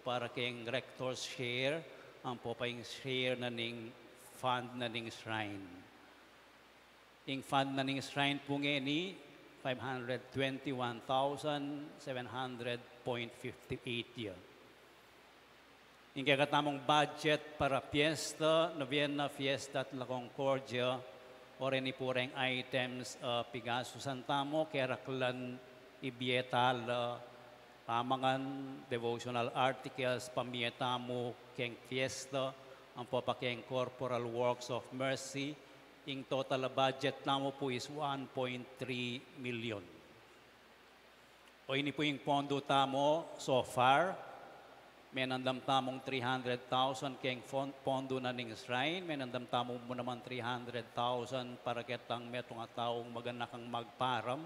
para keng rector's share, ampo pa ing share na ning fund na ning shrine. Ing fund na ning shrine pu ngeni, five hundred twenty-one thousand seven hundred point fifty-eight ya. Ing kekatamung budget para fiesta, novena, fiesta at La Concordia, o reni pu reng items, ah, pigastusan tamu, keraklan ibie tala, pamangan, devotional articles, pamie tamu keng fiesta, ampo pa keng Corporal Works of Mercy, ing total a budget tamu pu is one point three million. O ini pu ing pondu tamu so far, menandam tamung three hundred thousand keng fon-, pondu na ning shrine, menandam tamu mu naman three hundred thousand para ketang metung a taung maganakang magparam,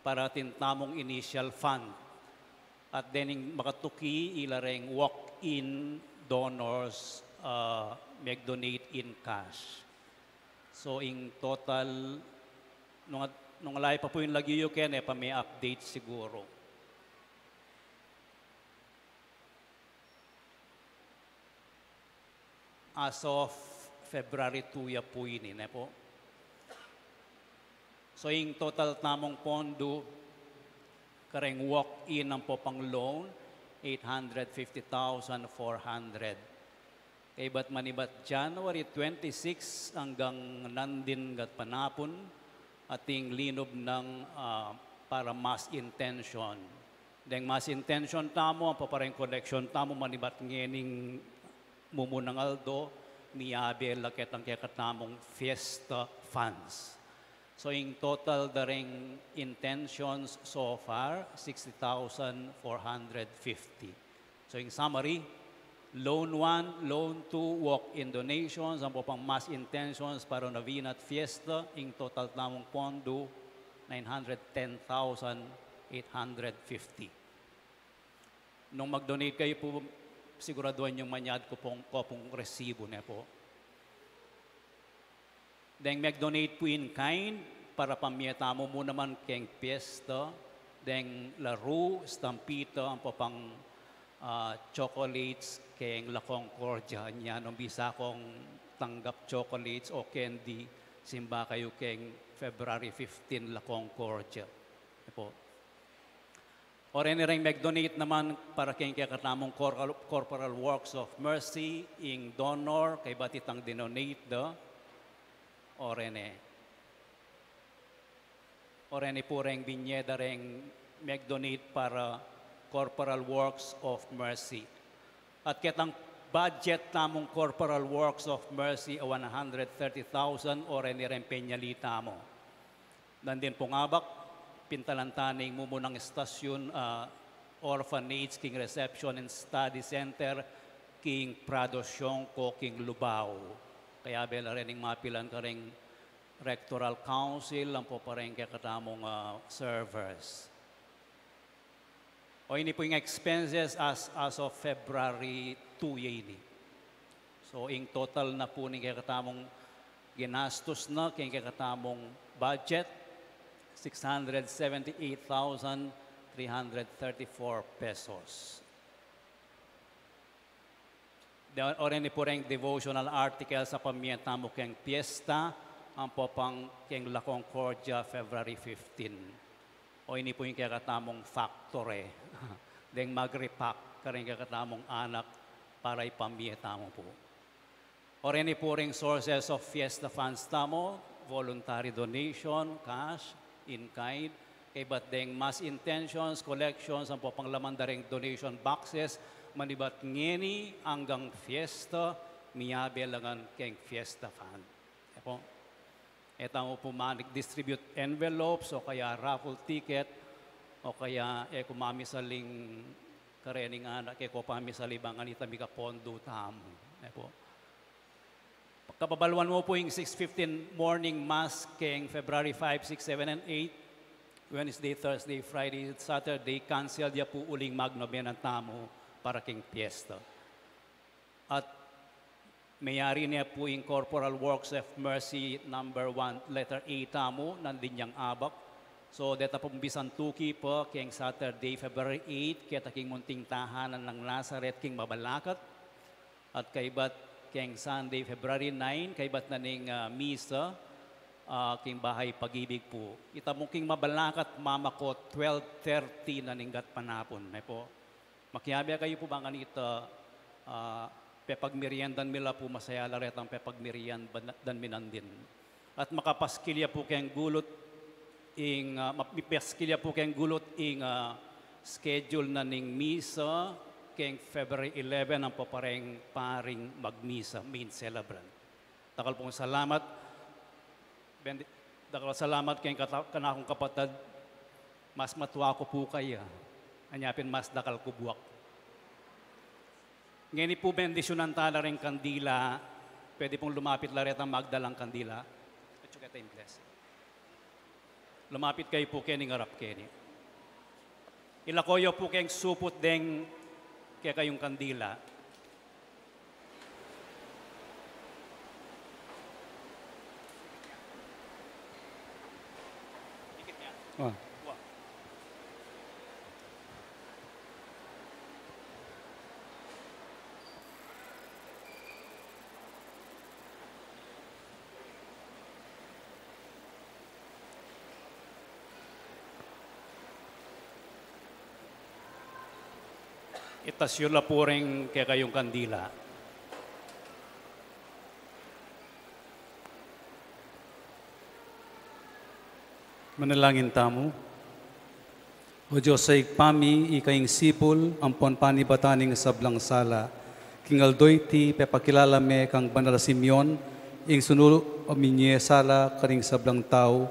para atin tamung initial fund. At dening makatuki ila reng walk-in donors, ah, mag-donate in cash. So, ing total, nung, nung alay pa pu ing lagyu yu keni, e pa me-update siguru. As of February two ya pu ini, ne pu? So, ing total tamung pondu, kareng walk-in ampo pang loan, eight hundred fifty thousand four hundred. Kaybat manibat January twenty-six anggang nandin gat panapun, ating linub nang, ah, para mass intention. Deng mass intention tamu, ampo pa reng collection tamu, manibat ngening mumunang aldo, miyabe la ketang kekatamung fiesta funds. So, ing total da reng intentions so far, sixty thousand four hundred fifty. So, in summary, loan one, loan two, walk-in donations, ampo pang mass intentions para novena at fiesta, ing total tamung pondu, nine hundred ten thousand eight hundred fifty. Nung mag-donate kayu pu, siguraduan yung manyad ku pung, ku pung resibo, ne pu? Deng mag-donate pu in kind, para pamie tamu mu naman keng fiesta, deng laru, stampita, ampo pang, ah, chocolates, keng La Concordia. Nya, nung bisa kung tanggap chocolates o candy, simba kayu keng February fifteen, La Concordia. Pu. O reni reng mag-donate naman para keng kekatamung Corporal, Corporal Works of Mercy, ing donor, kaybat itang dinonate da. O reni. O reni pu reng binye da reng mag-donate para Corporal Works of Mercy. At ketang budget tamung Corporal Works of Mercy a one hundred thirty thousand, o reni reng penyali tamu. Nandin pung abak, pintalan ta ning mumunang istasyon, ah, orphanage king reception and study center king Prado Siongco king Lubao. Kayabe la rening mapilan kareng Rectoral Council, ampo pa reng kekatamung, ah, servers. O ini pu ing expenses as, as of February two ya ini. So, ing total na pu ning kekatamung ginastus na, king kekatamung budget, six hundred seventy-eight thousand three hundred thirty-four pesos. De, o reni pu reng devotional articles a pamie tamu keng piesta, ampo pang keng La Concordia, February fifteen. O ini pu ing kekatamung factor e. Deng mag-repack kareng kekatamung anak para ipamie tamu pu. O reni pu reng sources of fiesta funds tamu, voluntary donation, cash, in kind, kaybat deng mass intentions, collections, ampo pang laman da reng donation boxes, manibat ngeni anggang fiesta, miyabe la ngan keng fiesta fund. E pu, e tamu pu mag-distribute envelopes o kaya raffle ticket o kaya e ku mamisali ing karening anak, e ku pamisali ba nganita mikapondo tamu. E pu. Kababaluan mu pu ing six fifteen morning mass keng February five, six, seven, and eight, Wednesday, Thursday, Friday, Saturday, cancel ya pu uling magnobenan tamu para keng piesta. At meyari ne pu ing Corporal Works of Mercy number one, letter A tamu, nandin yang abak. So, deta pung bisan tuki pa keng Saturday, February eight, keta king munting tahanan nang Nazaret king Mabalacat. At kaybat keng Sunday, February nine, kaybat na ning, ah, misa, ah, king Bahay Pag-ibig pu. Ita mu king Mabalacat, mamako twelve thirty na ning gatpanapun, ne pu. Makiabe kayu pu ba nganita, ah, pepagmeriendan mi la pu, masaya la retang pepagmeriendan mi nandin. At makapaskil ya pu keng gulut ing, ah, map-, mipaskil ya pu keng gulut ing, ah, schedule na ning misa keng February eleven, ampo pa reng paring magmisa, main celebrant. Dakal pung salamat. Bendi-, dakal salamat keng kata-, kanakung kapatad. Mas matua ku pu kaya. Anya pin mas dakal ku buak. Ngeni pu bendisyunan ta la reng kandila. Pwede pung lumapit la retang magdalang kandila. Lumapit kayu pu keni, ngarap keni. Ilako yu pu keng suput deng kekayung kandila. Ah. Itas yu la pu reng kekayung kandila. Manalangin tamu. O Dios a Ibpa mi, ika ing sipul ampon panibatan ning sablang sala. King aldo iti, pepakilala me kang Banal a Simeon ing sunu a minie sala karing sablang tau,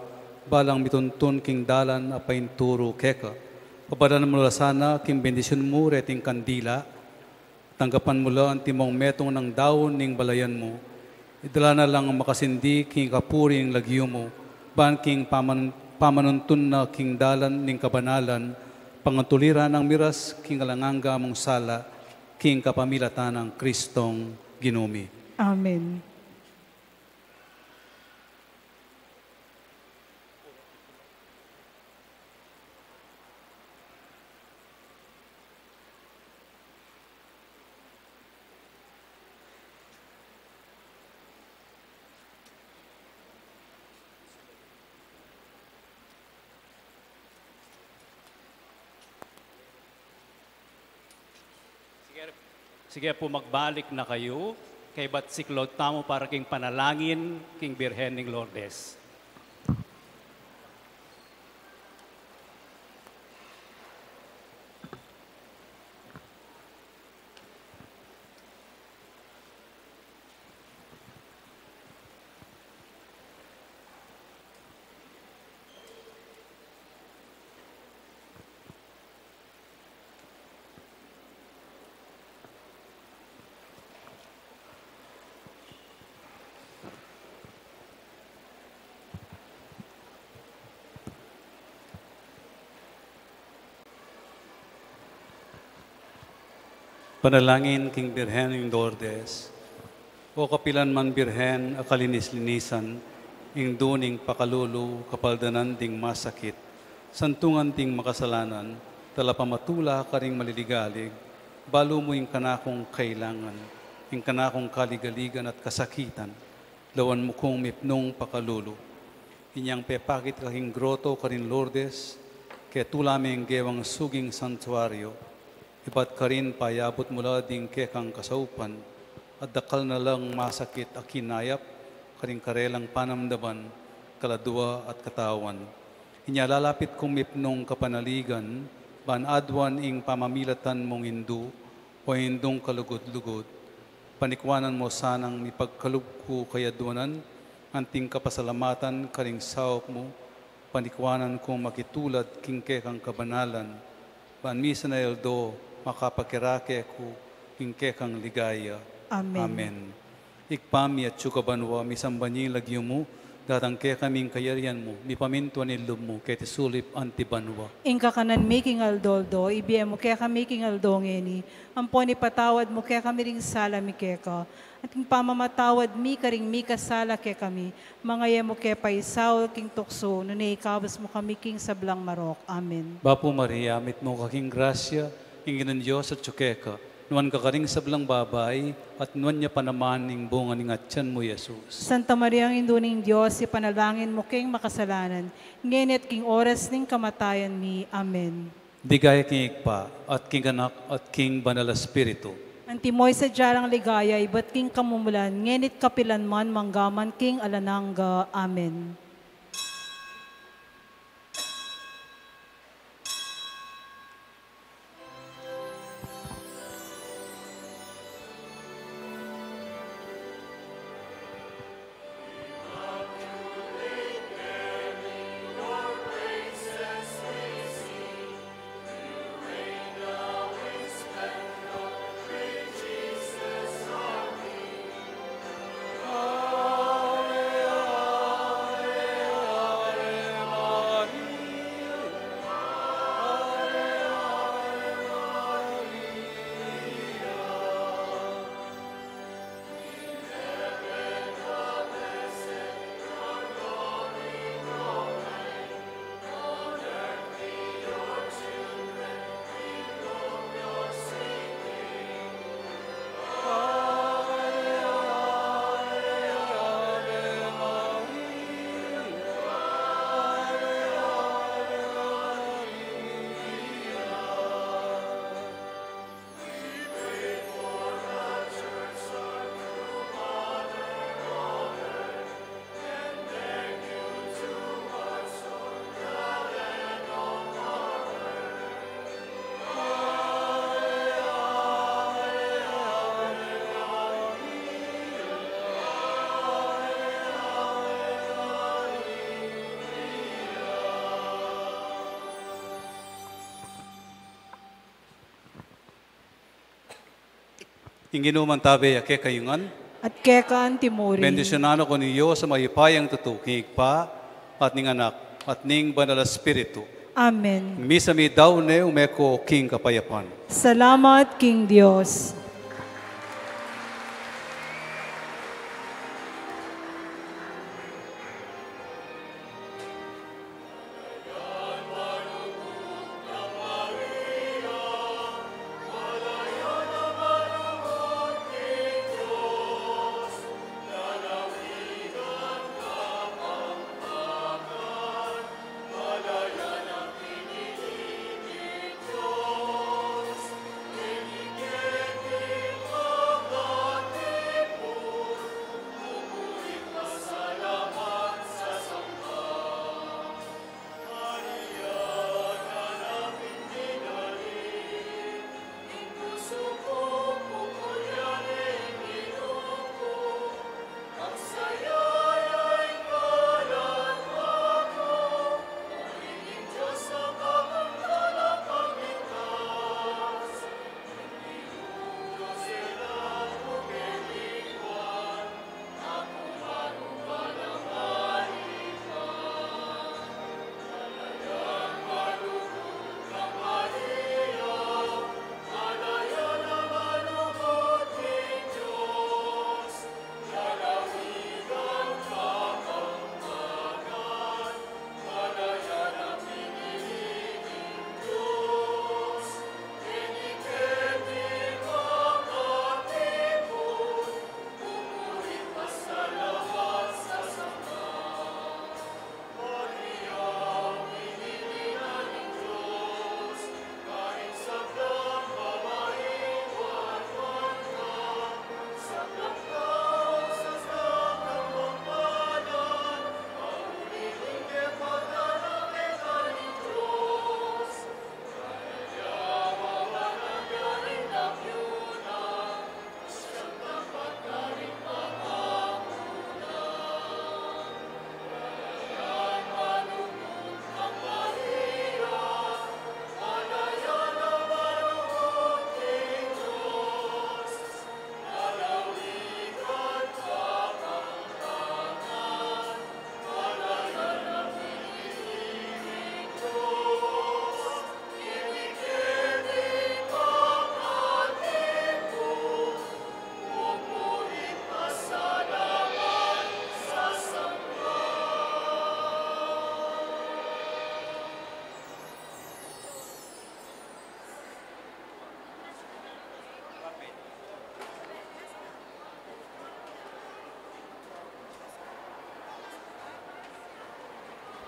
balang mituntun king dalan a painturu keka. Pabalan mu la sana king bendisyun mu reting kandila. Tanggapan mu la antimong metung nang daun ning balayan mu. Idala na lang makasindi king kapuri ning lagyu mu, ban king paman-, pamanuntun na king dalan ning kabanalan, pangatuli ra nang miras king alang angga mung sala, king kapamilatan nang Kristong Ginu mi. Amen. Sige, sige pu, magbalik na kayu, kaybat siklaud tamu para king panalangin king Birhen ning Lourdes. Panalangin king Birhen ning Lourdes. O kapilan man Birhen a kalinis-linisan, ing duning pakalulu, kapaldanan ding masakit, santungan ding makasalanan, talapamatula karing maliligalig, balu mu ing kanakung kailangan. Ing kanakung kaligaligan at kasakitan, lawan mu kung mipnung pakalulu. Inyang pepakit ka king groto karin Lourdes, ketula meng gewang suging santuario, ibat karin payabut mu la ding kekang kasaupan, at dakal na lang masakit a kinayap karing karelang panamdaman, kaladua at katawan. Inya lalapit kung mipnung kapanaligan, ban aduan ing pamamilatan mung indu o indung kalugud-lugud, panikwanan mu sanang mipagkalub ku kayaduanan, anting kapasalamatan karing saup mu, panikwanan kung makitulad king kekang kabanalan, ban misan a aldo makapakirake ku king kekang ligaya. Amen. Amen. Ibpa mi atsu ka banua, misamban ya ing lagyu mu, datang kekami ing kayarian mu, mipamintuan ing lub mu, keti sulip anti banua. Ing kakanan mi king aldo-aldo, ibie mu kekami king aldo ngeni, ampon ipatawad mu kekami ring sala mi keka, anting pamamatawad mi karing mikasala kekami, manga e mu ke paisaul king tuksu, nune ikabus mu kami king sablang marok. Amen. Bapu Maria, mitmu ka king grasya, ing Ginung Dios atsu keka, nuan ka karing sablang babai, at nuan ya pa naman ing bunga ning atian mu, Jesus. Santa Maria, Indu ning Dios, ipanalangin mu keng makasalanan, ngeni at king oras ning kamatayan mi. Amen. Ligaya king Ibpa, at king Anak, at king Banal a Espiritu. Antimo ing sadya nang ligaya, ibat king kamumulan, ngeni't kapilan man, mangga man king alang angga. Amen. Ing Ginu mantabe ya kekayu ngan. At keka antimurin. Bendisyunan na kayu ning Dios a mayupayang tutu, king Ibpa, at ning Anak, at ning Banal a Espiritu. Amen. Ing misa mi daun ne, ume ko king kapayapan. Salamat king Dios.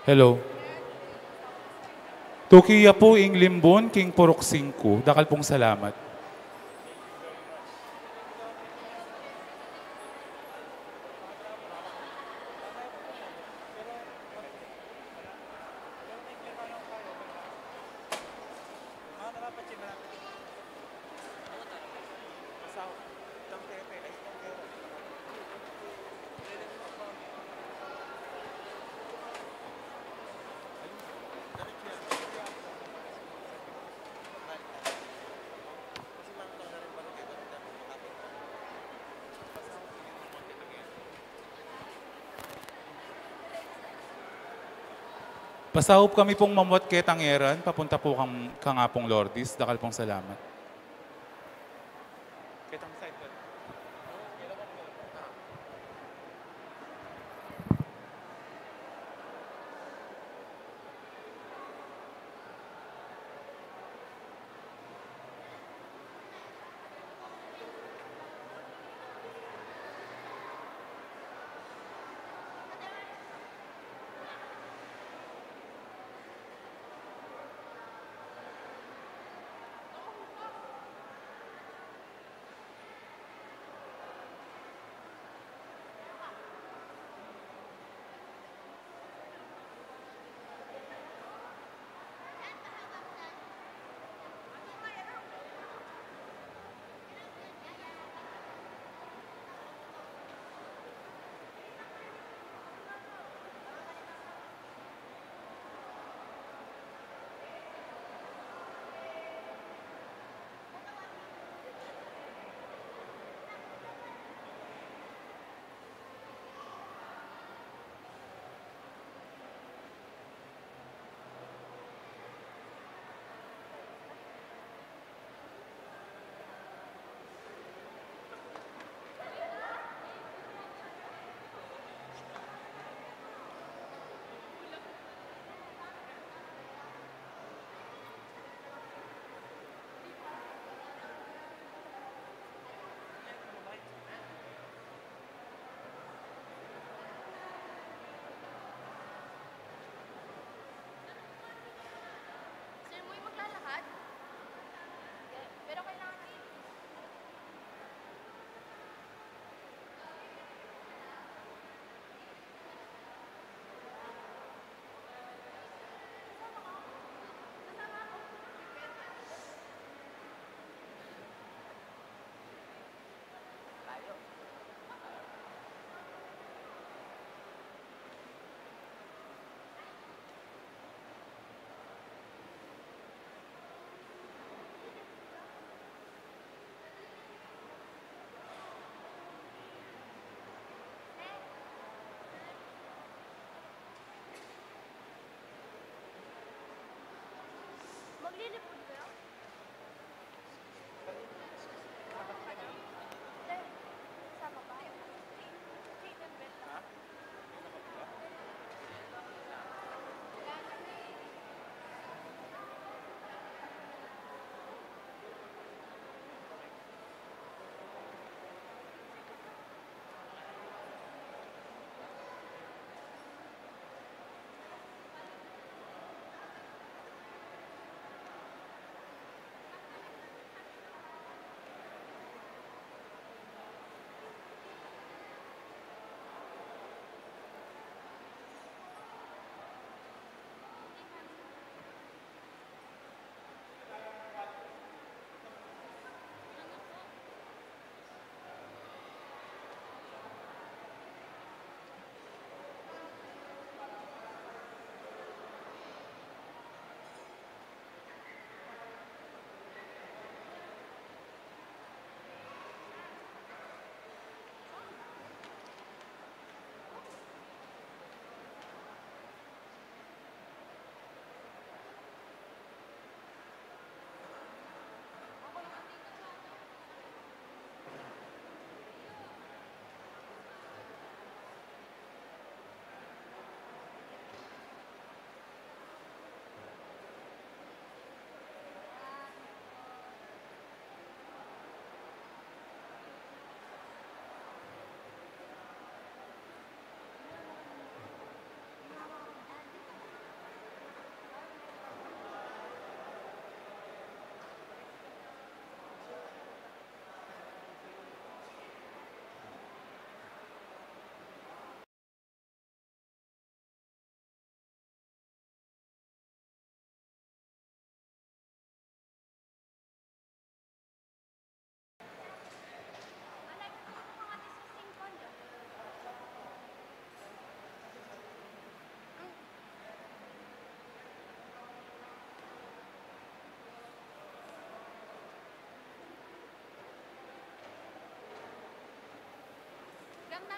Hello. Tuki ya pu ing limbun king purok singku. Dakal pung salamat. Pasaup kami pung mamuat ketang eran, papunta pu kang, kang Apung Lourdes. Dakal pung salamat. Ketang side. Sir, mo yung maglalakad? Pero kailangan Maglilipad kayo?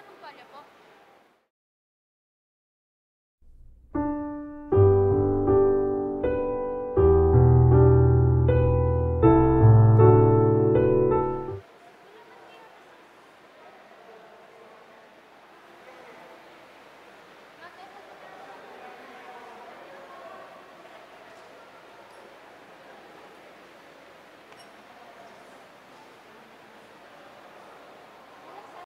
Ang tuwalya po.